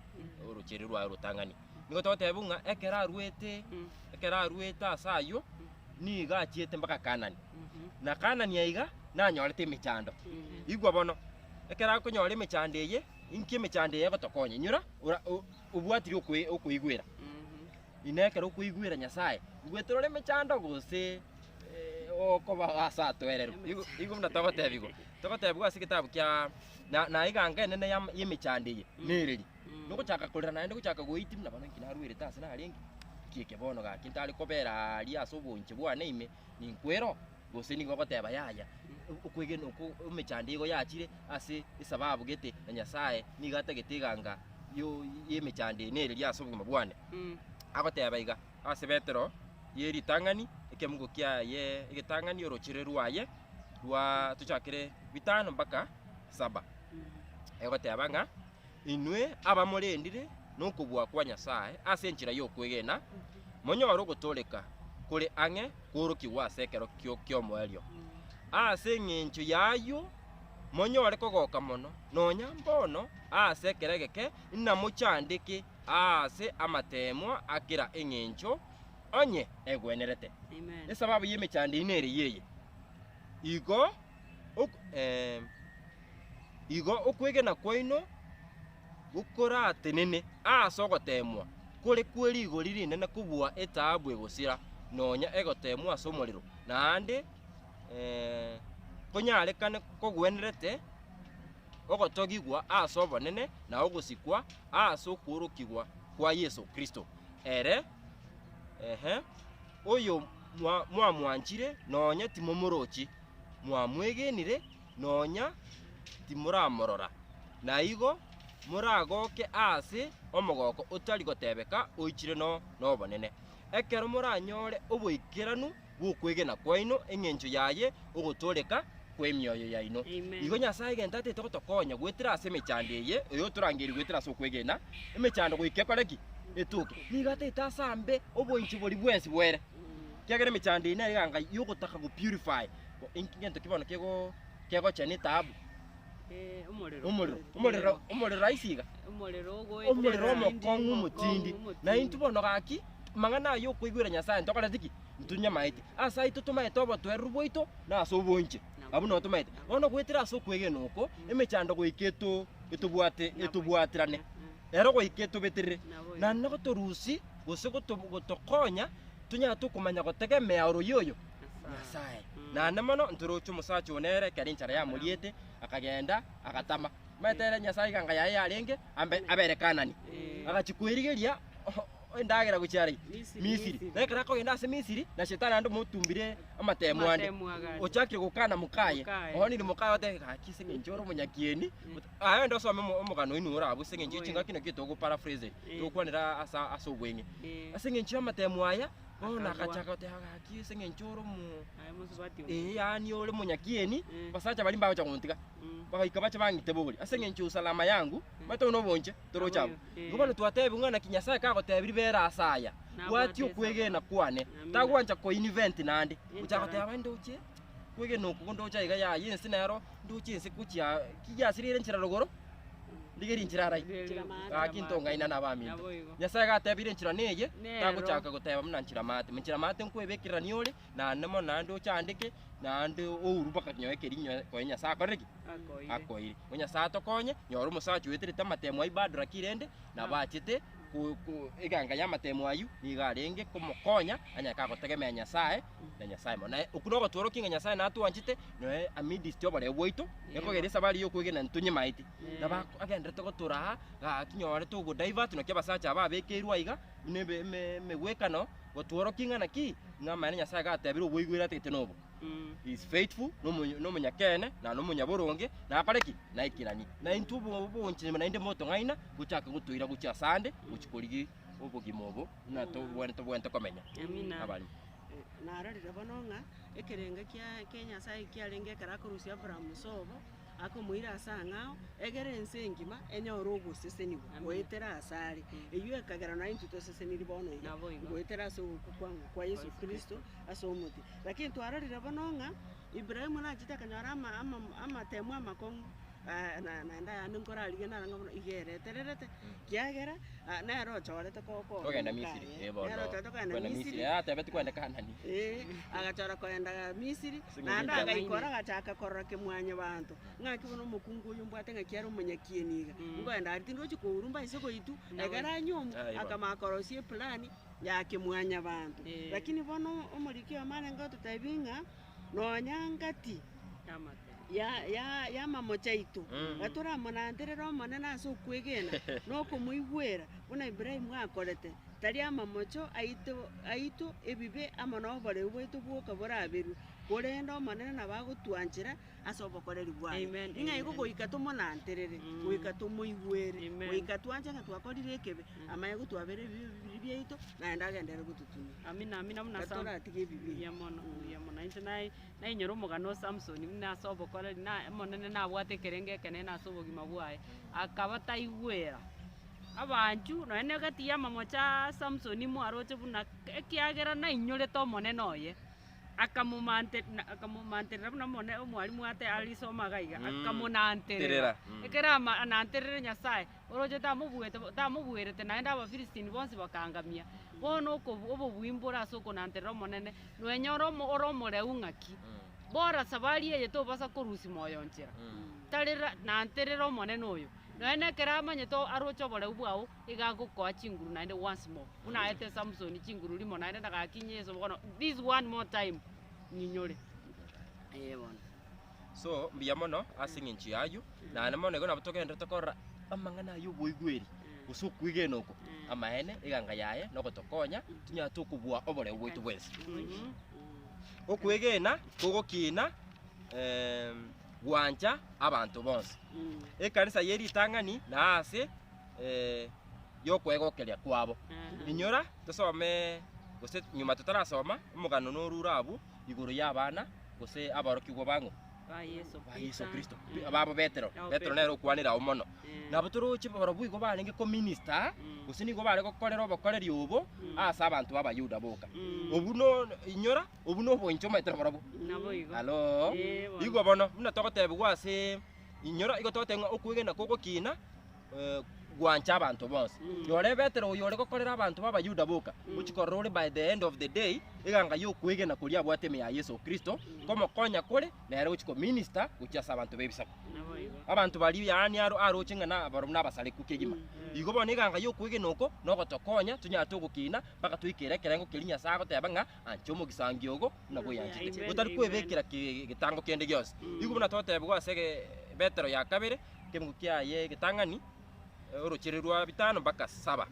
[SPEAKER 4] orochere rwaye orotang'ani. Nigo togoteba ng'a ekero aruete, ekero aruete ase ayio, nigo achiete mpaka Kanani. Na Kanani aiga, nanyorete emechando. Igwa bono, ekero akonyora emechando eye, inki emechando eye egotokonya? Inyora, ora o- obwatire okoe okoigwera. Inee ekero okoigwera Nyasaye, igwetera ore emechando gose okoba ase atoererwe? Igo igo buna togotebigwa, togotebigwa ase egetabu kia na na eganga enene ya y'emechando eye, nereri. Nogochaka korera naende gochaka goitia buna bono inki narwerete ase narenge, nki eke bono gaki ntare kobera aria ase obonche bwane ime, ninkwera oo? Gose nigo ogoteba yaya, okwegena okwo emechando igo yachire ase esababu gete na Nyasaye nigo atagete eganga yo y'emechando eye nereri ase obogima bwane. Agoteba iga, ase Petero ye ritang'ani, ekemungo kiaye egetang'ani orochere rwaye rwa tochakere bitano mpaka saba. Egoteba ng'a, Inwe abamorendire nokobua kwa Nyasae ase enchera y'okwegena, monyore ogotooreka kore ang'e kworokigwa ase ekero ki'omoerio. Ase engencho y'ayio monyore kogoka mono, nonya mbono ase ekero egeke inamochandeke aase amateemwa a kera engencho, onye egwenerete. Esababu y'emechando eyio nere yeye, Igo igo okwegena kwaino gokoratenene ase ogoteemwa kore kwe rigori rinene kobua etaabu egosira, nonya egoteemwa ase omorero, naende konyarekane kogwenerete ogotogigwa ase obonene na ogosikwa ase okworokigwa kwa Yeso Kristo. Ere. Ehe, oyo mwa- mwamwanchire nonya timomorochi, mwamwegenire nonya timoramorora, na igo moragoke aase omogoko otari gotebeka oichire no nobonene, ekero moranyore oboikeranu bw'okwegena kwaino engencho yaye ogotooreka kw'emioyo yaino.
[SPEAKER 3] Amen.
[SPEAKER 4] Igo Nyasae egento atete gotokonya goetera ase emechando eye, oyotorangeiri goetera ase okwegena, emechando goika ekore ki? Etoke. Nigo atete asambe oboinchi boria bwensi bwere. Ekiagera emechando eye nere eganga yogotaka go purify, inki gento ki bono kego kegochena etaabu?
[SPEAKER 3] Eh, omorero.
[SPEAKER 4] Omorero, omorero, omorero rahisi iga.
[SPEAKER 3] Omorero ogoetera
[SPEAKER 4] Omorero omokong'u omotindi.
[SPEAKER 3] omokong'u
[SPEAKER 4] Na intwe bono gaki, amang'ana ayio okoigwera Nyasaye ntokoreti ki? Ntonyamaeti. Ase aito tomaete obotoereru bwaito na ase obonche. Abwo nabo tomaete. Bono goetera ase okwegena oko, emechando goika eto etobwate etobwaterane. Ero goika etobeterere. Naende gotorusi gose goto gotokonya, tonyare tokomanya gotegemea oroyio oyo, Nyasae. Naende mono ntoroche omosacha one ere ekero enchara yamoriete, akagenda agatama. Omanyete ere Nyasae eganga yaye yarenge ambe abere Kanani. Agachia kwerigeria endagera gochia are Misiri. Na ekero akogenda ase Misiri, na Shetani naende omotumbire amatemo ande. Ochakire gokana mokaye, oonire mokaye otebe gaki ase eng'encho ore omonyakieni, aye ende osome omogano oino ore abwo ase eng'encho ye chingaki naki togoparaphrase, togokwanera ase ase obweng'e. Ase eng'encho y'amatemo aya, bono agachaka goteba gaki ase eng'encho ore omo ee yaani ore omonyakieni, abasacha baria mbagocha gontiga, bagaika bache bang'ite bori, ase eng'encho usalama yangu, omanyete buna obonche toroche abwo. Igo bono twatebiwa ng'a naki Nyasae kagotebirie bera ase aya, bwatia okwegena kwane, tagwancha koinvent naende, gochaka goteba ndoche kwegena oko ndoche aiga yaya ense nero ndoche ense gochia ki giasirire enchera rogoro, ndigerie enchera arai, gaki ntong'aina na abaminto. Nyasae gatebire enchera neye, tagochaka goteba buna nchera maate, nchera maate nkwebekererania ore, naende mono naende ochandeke, naende ourwe mpaka nyoe keria nyoe koe Nyasae akorire ki? Akoire. Igo Nyasae atokonye, nyora omosacha oeterete amatemo ayio bado lakini rende, nabo achete ko- ko eganga y'amatemo ayio, nigo arenge komokonya, anyare kagotegemea Nyasae, na Nyasae mono. Naye okwo nogotworokia ng'a Nyasae natwanchete, noe amidst oboreu bwaito, ekogera esabari ya okwegena ntonyemaeti. Nabo ako agenderete gotoraa, gaki nyore togo divert naki abasacha aba abekeirwe aiga, buna ebe eme emegwekano, gotworokia ng'a naki, ng'a amaene Nyasae iga atebire oboigwere atagete nobo. He is faithful, nomonyo nomonyakeene, na nomonyaboronge, nakore ki? Naikeranie. Na intwe obo oboonchani naende motong'aina, gochake gotoira gochia asande, gochia korigia obogima obo buna tobwenerete tobwenerete komenya.
[SPEAKER 3] Amina.
[SPEAKER 4] Abarimo.
[SPEAKER 2] Narorire bono ng'a ekerengo kia kia Nyasaye kiarenge ekero akorusia Abraham sobo, akomoira ase ang'ao, egere ense engima enyore ogosesenigwa
[SPEAKER 3] Amina.
[SPEAKER 2] goetera asare. Eywo ekagera naye intwe toseseniri bono iga,
[SPEAKER 3] Naboigo.
[SPEAKER 2] goetera ase ogokwa kwang'o kwa Yeso Kristo ase omote. Lakini twarorire bono ng'a, Ibrahimu nachete akanyora ama ama amatemo amakong'u na naende ayande nkorarigia naro ng'a bono iga eretererete, kiagera nere ochorete ko
[SPEAKER 4] Kogenda Misiri,
[SPEAKER 2] mokaye,
[SPEAKER 4] eh bono.
[SPEAKER 2] nere ochorete kogenda
[SPEAKER 4] Kogenda
[SPEAKER 2] Misiri,
[SPEAKER 4] Misiri, atebeti kwenda Kanani.
[SPEAKER 2] eh, agachora kogenda Misiri,
[SPEAKER 4] Ase
[SPEAKER 2] naende
[SPEAKER 4] eng'encho
[SPEAKER 2] agaikora agachaka korora kemwanyabanto, ng'aki bono omokungu oyo mbwate ng'aki are omonyakieni iga, nkoenda aria tindochi kourwa mbaise goitwa, ekero anyomwa,
[SPEAKER 4] Aye bono.
[SPEAKER 2] akamanya korosia eplan ya kemwanyabanto. Lakini bono omoriki oyomo arenge gototebia ng'a, nonya ngati ya ya y'amamocho aito, gatoramonanterere Omonene ase okwegena, na okomoigwera, buna Ibrahimu akorete, tari amamocho aito aito ebibe amo na oboreu bwaito bwoka boraberwe, korende Omonene nabo agotwanchera ase obokoreri bwaye.
[SPEAKER 3] Amen,
[SPEAKER 2] Ng'a igo
[SPEAKER 3] amen.
[SPEAKER 2] goika tomonanterere, goika tomoigwere,
[SPEAKER 3] Amen.
[SPEAKER 2] goika twanche ng'a twakorire ekebe, amanye gotwabera ebibe biria biaito, naende agenderere gototumia.
[SPEAKER 3] Amina, amina buna Sam-
[SPEAKER 2] Gatoratige ebibe.
[SPEAKER 3] Mbuya mono, mbuya mono. Inche naye nainyora omogano o Samson buna ase obokoreri na omonene nabwate ekerengo ekenene ase obogima bwaye, akaba taigwera abanchu nonye na egati y'amamocho aa Samson mwaroche buna ekiagera nainyorete omonene oye, akamomante na akamomanterera buna omone omwalimu ate arisoma iga iga, akamonanterera.
[SPEAKER 4] Terera.
[SPEAKER 3] Ekero ama ananterere Nyasaye, oroche tamobuete tamobuerete naende Abafilistini bonsi bakaangamia. Bono okobu obobui mbore ase okonanterera Omonene, noenyore omo ore omoreu ng'aki, bora safari eye tobasa korusia moyo nchera, tarera nanterera Omonene oyo. Nonya na ekero amanyete aroche oboreu bwao, iga agokoa chinguru naende once more, buna aete Samson chinguru rimo naende na gaki Yeso bono this one more time nyinyore, eh bono.
[SPEAKER 4] So, mbuya mono ase eng'encho y'ayio, naende mono igo nabo togenderete korora amang'ana aya oboigweri. Gose okwegena oko, amaene, eganga yaye nogotokonya tonyare tokobua oboreu bwaito bwensi. Okwegena kogokina gwancha abanto bonsi. Ekanisa ye ritang'ani na ase yokwegokeria kwabo. Inyora tosome gose nyuma totarasoma omogano norure abwo igoro y'abana gose aborokigwa ba ng'o?
[SPEAKER 3] Ba Yeso
[SPEAKER 4] Ba Yeso
[SPEAKER 3] Kristo.
[SPEAKER 4] Kristo. Babo Petero.
[SPEAKER 3] Abo
[SPEAKER 4] Petero
[SPEAKER 3] Petero.
[SPEAKER 4] nere okwanire agwo mono.
[SPEAKER 3] Eh.
[SPEAKER 4] Nabo toroche barabwo igo barenge kominister,
[SPEAKER 3] Mm.
[SPEAKER 4] gose nigo bare gokorera obokoreri obo
[SPEAKER 3] Mm.
[SPEAKER 4] ase abanto b'Abayuda boka.
[SPEAKER 3] Mm.
[SPEAKER 4] Obwo no inyora, obwo nobonche omanyete nabarabwo.
[SPEAKER 3] Nabo igo.
[SPEAKER 4] Hallo.
[SPEAKER 3] Eh, bono.
[SPEAKER 4] Igo bono, buna togotebigwa ase inyora igo togoteba ng'a okwegena kogokina gwancha abanto bonsi.
[SPEAKER 3] Mm.
[SPEAKER 4] Yore Petero oyo ore gokorera abanto b'Abayuda boka,
[SPEAKER 3] Mm.
[SPEAKER 4] gochia korora ore by the end of the day, eganga y'okwegena koria abwate ime ya Yeso Kristo,
[SPEAKER 3] Mm.
[SPEAKER 4] komokonya kore, nere gochia kominister gochia ase abanto b'ebisaku.
[SPEAKER 3] Naboigo.
[SPEAKER 4] Abanto baria yaani aro aroche ng'a na barobwo nabasareku kegima.
[SPEAKER 3] Mm.
[SPEAKER 4] Igo bono eganga y'okwegena oko nogotokonya tonyare togokina mpaka toikere ekerengo keria Nyasae agoteba ng'a ancha omogisangio ogo buna bweyanchete.
[SPEAKER 3] Amen,
[SPEAKER 4] Otari
[SPEAKER 3] amen.
[SPEAKER 4] kwebekera ki getango kende gionsi.
[SPEAKER 3] Mm.
[SPEAKER 4] Igo buna togotebigwa ase ege Petero ya kabere, Ekemungu kiaye egetang'ani, orochere rwa bitano mpaka saba.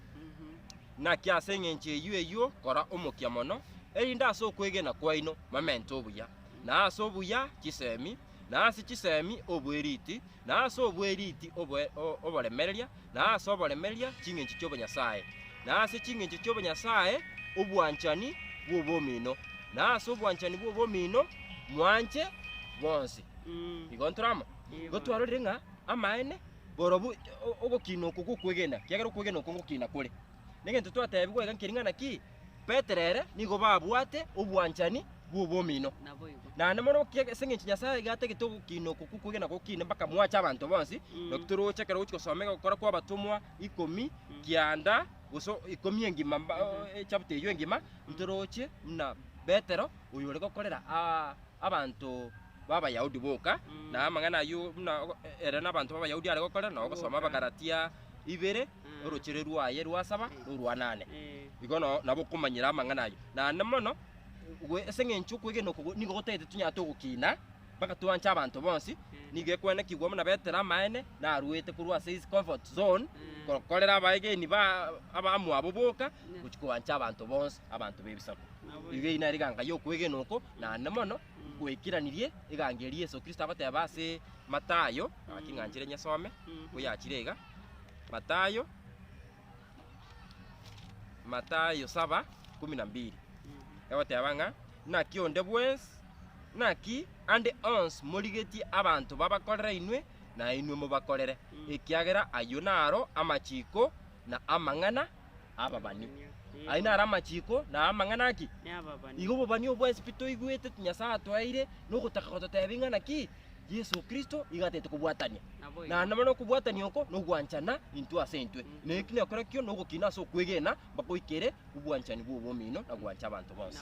[SPEAKER 4] Naki ase engencho eyio eyio kora omokia mono, erinde ase okwegena kwaino momente obuya, na ase obuya chisemi, na ase chisemi obweriti, na ase obweriti oboremereria, na ase oboremereria chingencho chi'obonyasae, na ase chingencho chi'obonyasae obwanchani bw'obomino, na ase obwanchani bw'obomino mwanche bonsi. Igo ntore amo? Igo twarorire ng'a amaene borobwo ogokina oko gwokwegena, ekiagera okwegena oko ngokina kore. Negento twatebigwa iga nkeri ng'a naki, Petero ere nigo babwate obwanchani bw'obomino.
[SPEAKER 3] Naboigo.
[SPEAKER 4] Naende mono okiage ase eng'encho Nyasae iga atagete ogokina oko gwokwegena gokine mpaka mwache abanto bonsi, naki toroche ekero ogochia gosoma egokora kwa abatomwa ikomi, kianda, gose ikomi engima mba echapter eywo engima, ntoroche buna Petero oyo ore gokorera aa abanto b'Abayahudi boka, na amang'ana ayio buna ere nabanto b'Abayahudi are gokora, na ogosoma Abagalatia ibere, orochere rwaye rwa saba na orwa nane. Igo no nabo okomanyera amang'ana ayio. Naende mono, gwe ase eng'encho okwegena oko nigo gotagete tonyare togokina, mpaka twanche abanto bonsi, nigo ekwenekigwa buna Petero amaene naruete korwa ase his comfort zone, gokorera abaegeni ba abamwabo boka, gochia koancha abanto bonsi, abanto b'ebisaku. Igo eyio nere eganga y'okwegena oko, naende mono, Gwekeranirie eganga eria Yeso Kristo agoteba ase Mathayo, gaki ng'anchire nyesome, oyachire iga, Mathayo, Mathayo saba, kumi na mbili, egoteba ng'a, Naki onde bwensi, naki ande onsi morigetie abanto babakorere inwe, na inwe mobakorere, ekiagera ayio naro amachiko na amang'ana ababani. Ayio naro amachiko na amang'ana ki? Igo obobani obwo bwensi pi toigwete Nyasae atoeire nogotaka gototebia ng'a naki Yeso Kristo igo atagete kobwatania. Naende bono okobwatania oko nogwanchana intwe ase intwe. Na eki nekorokio nogokina ase okwegena mpaka oikere obwanchani bw'obomino na gwancha abanto bonsi.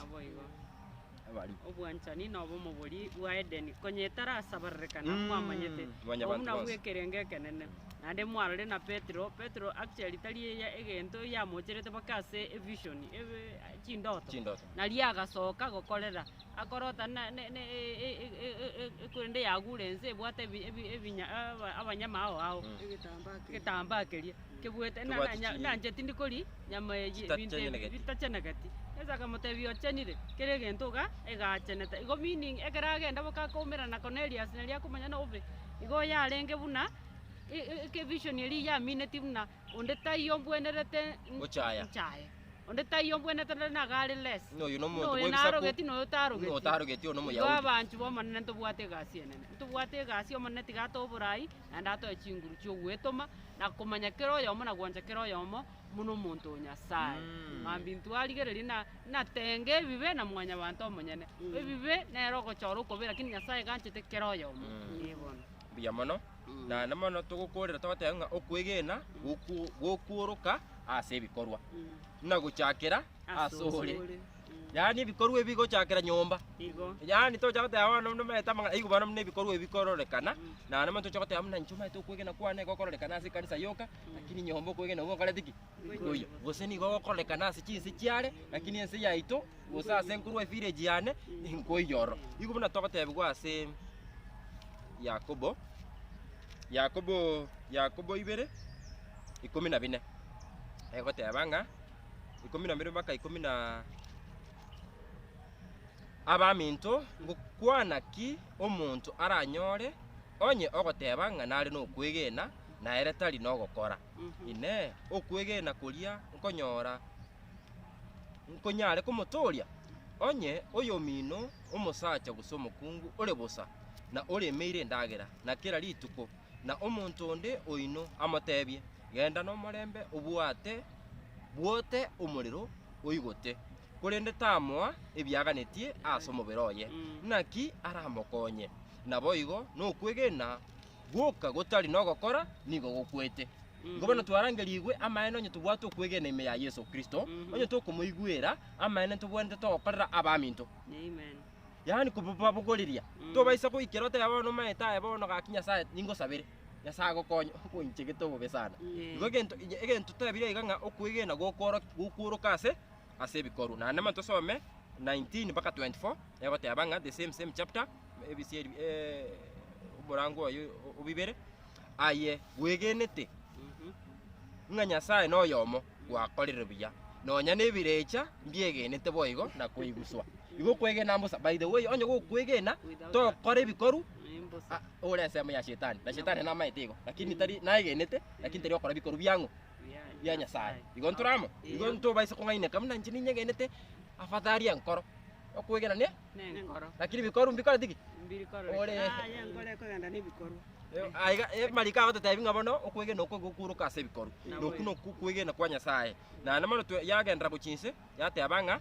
[SPEAKER 4] Abari.
[SPEAKER 3] Obwanchani nobomo boria bwa Edeni, konya etarasabarerekana
[SPEAKER 4] Mm,
[SPEAKER 3] mwamanyete,
[SPEAKER 4] mwanyabanto
[SPEAKER 3] obwo nabwo
[SPEAKER 4] bonsi.
[SPEAKER 3] ekerengo ekenene. Naende mwarore na Petero, Petero actually tari eya egento yamocherete mpaka ase evision, ebe chindoto.
[SPEAKER 4] Chindoto.
[SPEAKER 3] Nario agasoka gokorera, akorota na ne ne e- e- ekorende yagure ense ebwate ebi ebi ebinya aba abanyama ao ao.
[SPEAKER 4] Mm.
[SPEAKER 2] Egetambaa keria.
[SPEAKER 3] Egetambaa keria, kebwete na
[SPEAKER 4] Kebwate
[SPEAKER 3] na nya
[SPEAKER 4] chi-
[SPEAKER 3] nanche tindi koria nyama eye ebinto ebi
[SPEAKER 4] Chitachenegeti.
[SPEAKER 3] bitachenegeti. Yeso akamotebia ochenire, kera egento iga egachenete. Igo meaning ekero agenda boka akoumerana na Cornelius naria akomanya na obe, igo yarenge buna ekevision eria yamineti buna onde taiyo mbwenerete
[SPEAKER 4] Gochaya.
[SPEAKER 3] nchaye. Onde taiyo mbwenerete nere nigo are less.
[SPEAKER 4] Ng'a oyo nomonto
[SPEAKER 3] Ng'a oyo
[SPEAKER 4] bw'ebisaku,
[SPEAKER 3] narogeti na oyo tarogeti.
[SPEAKER 4] ng'a otarogeti oyo
[SPEAKER 3] Igo
[SPEAKER 4] nomoyahudi.
[SPEAKER 3] abanchwa b'Omonene ntobwate egasi enene. Ntobwate egasi Omonene tiga atoe oborai, naende atoe chinguru chi'ogwetoma, na komanya kera oyomo na gwancha kera oyomo buna omonto o Nyasae. Mambia intwe arigererie na natenge ebibe na mwanyabanto omonyene. Ebibe nere ogochora okobe lakini Nyasae iga anchete kera oyomo. Ee bono.
[SPEAKER 4] Mbuya mono, naende mono togokorera togoteba ng'a okwegena goku gokworoka ase ebikorwa, buna gochakera ase ore. Yaani ebikorwa ebi bigochakera nyomba.
[SPEAKER 3] Igo.
[SPEAKER 4] Yaani tocha goteba bono nomanyete amang'ana igo bono buna ebikorwa ebi bikororekana, naende mono tocha goteba buna inche omanyete okwegena kwane gokororekana ase ekanisa yoka, lakini nyomba okwegena okwo ngokorete ki? Nkoiyo. Gose nigo gokororekana ase chinse chiare, lakini ense yaito, gose ase nkorwa evillage yane, nkoiyo ororo. Igo buna togotebigwa ase Yakobo, Yakobo, Yakobo ibere, ikomi na bine. Egoteba ng'a ikomi na mbere mpaka ikomi na Abaminto, ngokwana ki omonto aranyore onye ogoteba ng'a nare nokwegena, na ere tari nogokora? Inee, okwegena koria nkonyora nkonyare komotooria? Onye oyomino omosacha gose omokungu ore bosa, na oremeire endagera, na kera rituko, na omonto onde oino amotebie, Genda nomorembe, obwate bwote omorero oigote, korende tamoa ebiaganetie ase omobere oye, naki aramokonye? Naboigo nokwegena gwoka gotari nogokora nigo gokwete. Igo bono twarangerigwe amaene onye tobwate okwegena ime ya Yeso Kristo, onye tokomoigwera, amaene ntobwenerete togokorera abaminto.
[SPEAKER 3] Amen.
[SPEAKER 4] Yaani kobabogoreria. Tobaisa goikera otebe bono omanyete aye bono gaki Nyasaye ningosabere, Nyasaye agokonye, ogoinchegete obobe sana. Igo egento egento tebire iga ng'a okwegena gokoro gokworoka ase ase ebikorwa. Naende mani tosome 19 mpaka 24, egoteba ng'a the same same chapter, ebisieri omorango oye o bibere, aye bwegenete ng'a Nyasaye noyomo, gwakorire buya. Nonya na ebirecha mbiegenete boigo na koiguswa. Igo okwegena mbosa. By the way, onye gokwegena, tokora ebikoru, ah, ore ensemo ya shetani. Na shetani namaete igo, lakini tari naegenete, lakini tari gokora bikoru biang'o? Bia Nyasaye. Igo ntore amo? Igo ntobaisa kong'aineka buna inche ninyegenete, afadhali enkoro. Okwegena ne?
[SPEAKER 3] Nenkoro.
[SPEAKER 4] Lakini bikoru mbikoreti ki?
[SPEAKER 3] Mbiri kororeka.
[SPEAKER 4] Ore
[SPEAKER 2] Aye enkoro ekogenda na ebikorwa.
[SPEAKER 4] Aiga amariko agototebia ng'a bono okwegena okwo gokworoka ase ebikorwa. Na okwo nokwo okwegena kwa Nyasaye. Naende mono twe yagenderera gochia inse, yateba ng'a,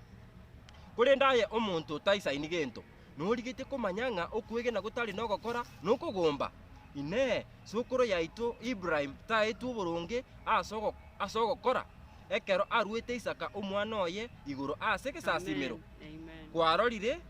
[SPEAKER 4] korende aye omonto otaisaini gento, norigetie komanya ng'a okwegena gotari nogokora nokogomba? Inee! Sokoro yaito Ibrahimu taetwe oboronge ase ogo ase ogokora, ekero aruete Isaka omwana oye igoro ase egesasimero?
[SPEAKER 3] Amen. Amen.
[SPEAKER 4] Kwarorire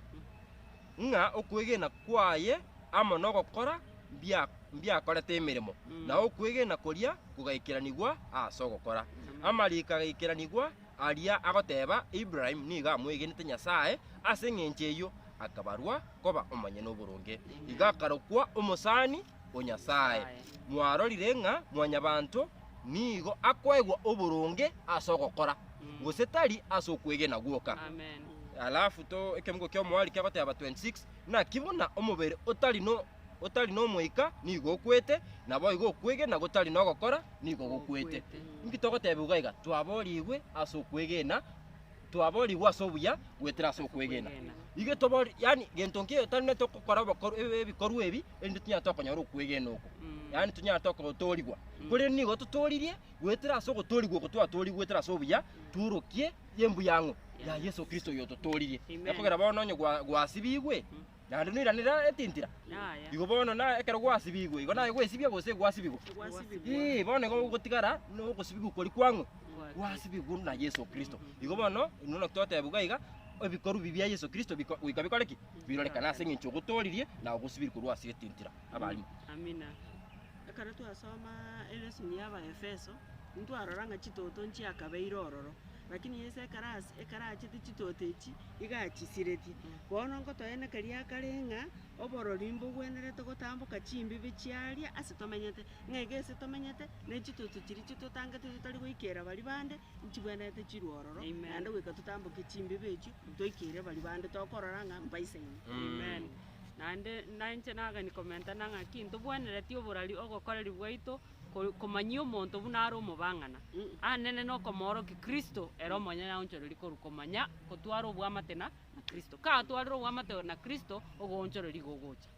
[SPEAKER 4] ng'a okwegena kwaye amo nogokora mbia mbiakorete emeremo, na okwegena koria kogaikeranigwa ase ogokora. Amariko agaikeranigwa aria agoteba, Ibrahimu nigo amwegenete Nyasae, ase engencho eyio akabarwa koba omonyene oboronge. Igo akarokwa omosani o Nyasae. Mwarorire ng'a mwanyabanto nigo akoegwa oboronge ase ogokora, gose tari ase okwegena gwoka.
[SPEAKER 3] Amen.
[SPEAKER 4] Alafu to ekemungo ki'omoerio kegoteba 26, Naki buna omobere otari no otari nomoika nigo okwete, naboigo okwegena gotari nogokora nigo gokwete. Inki togotebigwa iga? Twaboorigwe ase okwegena, twaboorigwe ase obuya goetera ase okwegena. Igo tobori yaani gento nkeiyo totarinete gokora obokoru ebikorwa ebi erinde tonyare tokonyora okwegena oko. Yaani tonyare tokotoorigwa. Korende nigo totooririe goetera ase ogotoorigwa oko twatoorigwe goetera ase obuya, tworokie y'embuya ang'o? Ya Yeso Kristo oyototooririe.
[SPEAKER 3] Amen.
[SPEAKER 4] Ekogera bono onye gwa gwasibigwe, naende noiranere etintira.
[SPEAKER 3] Yaya.
[SPEAKER 4] Igo bono na ekero gwasibigwe, igo naye gwesibia gose gwasibigwa?
[SPEAKER 2] Gwasibigwa.
[SPEAKER 4] Ee, bono igo ogotigara na ogosibigwa koria kwang'o?
[SPEAKER 3] Gwa
[SPEAKER 4] Gwasibigwa na Yeso Kristo. Igo bono, inwe naki togotebigwa iga, ebikoru bi bia Yeso Kristo biko goika bikore ki? Birorekane ase eng'encho ogotooririe na ogosibiri korwa ase etintira. Abalimu.
[SPEAKER 3] Amina.
[SPEAKER 2] Ekero twasoma elesson ya Abaefeso, ntwarora ng'a chitoto nchiakabeire ororo, lakini Yeso ekero ase ekero achete chitoto echi, iga achisiretie. Bono nkotoenekeria akare ng'a oborori mbogwenerete gotamboka chimbibe chiaria ase tomenyete, ng'a iga ase tomenyete, na chitoto chiria chitotangete totari goikera baria bande, nchibwenerete chirwe ororo,
[SPEAKER 3] Amen.
[SPEAKER 2] naende goika totamboke chimbibe echio, toikere baria bande tokorora ng'a mbaisaine.
[SPEAKER 3] Amen. Naende nainche nagani komentana ng'aki ntobwenereti oborari ogokoreri bwaito ko- komanyia omonto buna are omobang'ana. Anene nokomoorokia Kristo ere omonyene aonchoreria korwa komanya kotwara oboamate na na Kristo. Katwarire oboamate na Kristo, ogoonchoreria igo ogocha.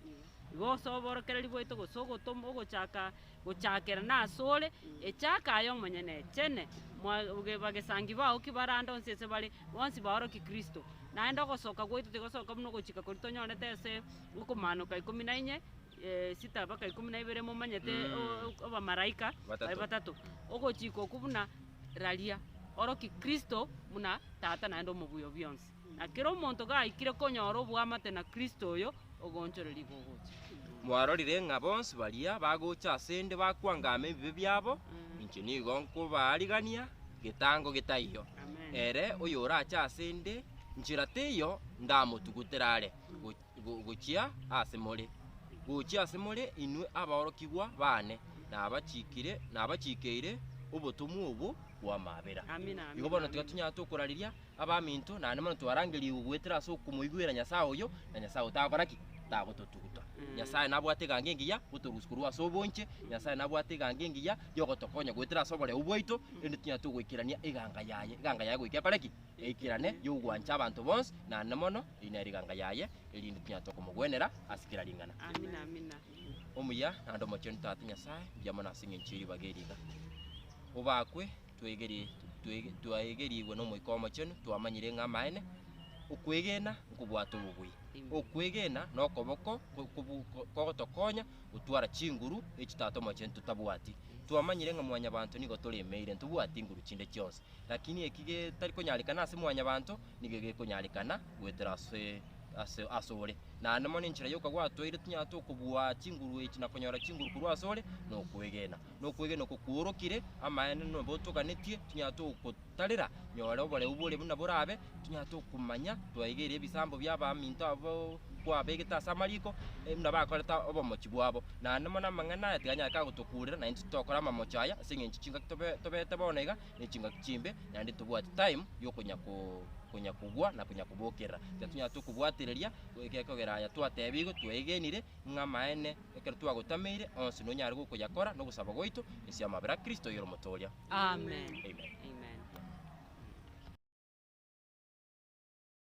[SPEAKER 3] Igo ase oborokereria bwaito gose ogotoma ogochaka gochakera nasore, echaka aye omonyene echene, mwa bagesangi bao ki bare ande onsi ase bare, bonsi baorokie Kristo. Naende ogosoka gwaito tigosoka buna ogochika koria tonyorete ase okomanoka ikomi na inye, sita mpaka ikomi na ibere momanyete abamalaika
[SPEAKER 4] Batato.
[SPEAKER 3] baria batato. Ogochika okwo buna raria, orokie Kristo buna tata naende omobuya o bionsi. Na kera omonto gaikire konyora oboamate na Kristo oyo, ogoonchoreria igo ogocha.
[SPEAKER 4] Mwarorire ng'a bonsi baria bagocha asende bakwangama ebibe biabo, inche nigo nkobaarigania getango getaiyo.
[SPEAKER 3] Amen.
[SPEAKER 4] Ere oyorache asende, nchera teiyo ndamotugutere are go- go- gochia ase more. Gochia ase more inwe aborokigwa baane, nabachikire nabachikeire. Obotomwa obo bw'amaabera.
[SPEAKER 2] Amina, amina,
[SPEAKER 4] Igo bono tiga
[SPEAKER 2] amina.
[SPEAKER 4] tunyare tokorareria abaminto, naende mono twarangerigwe goetera ase okomoigwera Nyasae oyo, na Nyasae otagokora ki? Tagototuguta. Nyasae nabwate eganga engiya gotorusia korwa ase obonche, Nyasae nabwate eganga engiya yogotokonya goetera ase oboreu bwaito, erinde tunyare togoikerania eganga yaye. Eganga yaye goika ekore ki? Eikerane yogwancha abanto bonsi, naende mono eyio nere eganga yaye, erinde tunyare tokomogwenera ase kera ring'ana.
[SPEAKER 2] Amina, amina.
[SPEAKER 4] Omuya naende omochenu Tata Nyasae, mbuya mono ase eng'encho ye ribaga eri iga. Obakwe twegeri twege twaegerigwe na Omoika Omochenu, twamanyire ng'a amaene, okwegena nkobwate obobui. Okwegena na okoboko ko- kobu ko- kogotokonya gotwara chinguru echi Tata Omochenu totabwati. Twamanyire ng'a mwanyabanto nigo toremeire, ntobwati nguru chinde chionsi. Lakini eki getari konyarekana ase mwanyabanto, nigo gekonyarekana goetera ase ase asore. Naende mono enchera yoka gwatoeire tinyarete okobua chinguru echi na konyora chinguru korwa asore, nokwegena. Nokwegena oko kworokire, amaene nobe otoganetie, tinyarete gogotarera, nyore oboreu bore buna borabe, tinyarete okomanya twaigeire ebisambo bia abaminto abwo kwabegete ase amariko, buna bakorete obomochi bwabo. Naende mono amang'ana aya tiganyare kagotokurera, naintwe titokora amamocho aya, ase eng'encho chingaki tobe tobete bono iga, ne chingaki chimbe, naende tobwati time yokonya ko konya kogwa na konya kobokerera. Tiga tonyare tokobwatereria, gekogera aya twatebigwe, twegenire, ng'a amaene ekero twagotameire, onsi nonyare gokoyakora, na ogosaba gwaito, inse y'amabera a Kristo oyore Omotoria.
[SPEAKER 3] Amen.
[SPEAKER 4] Amen.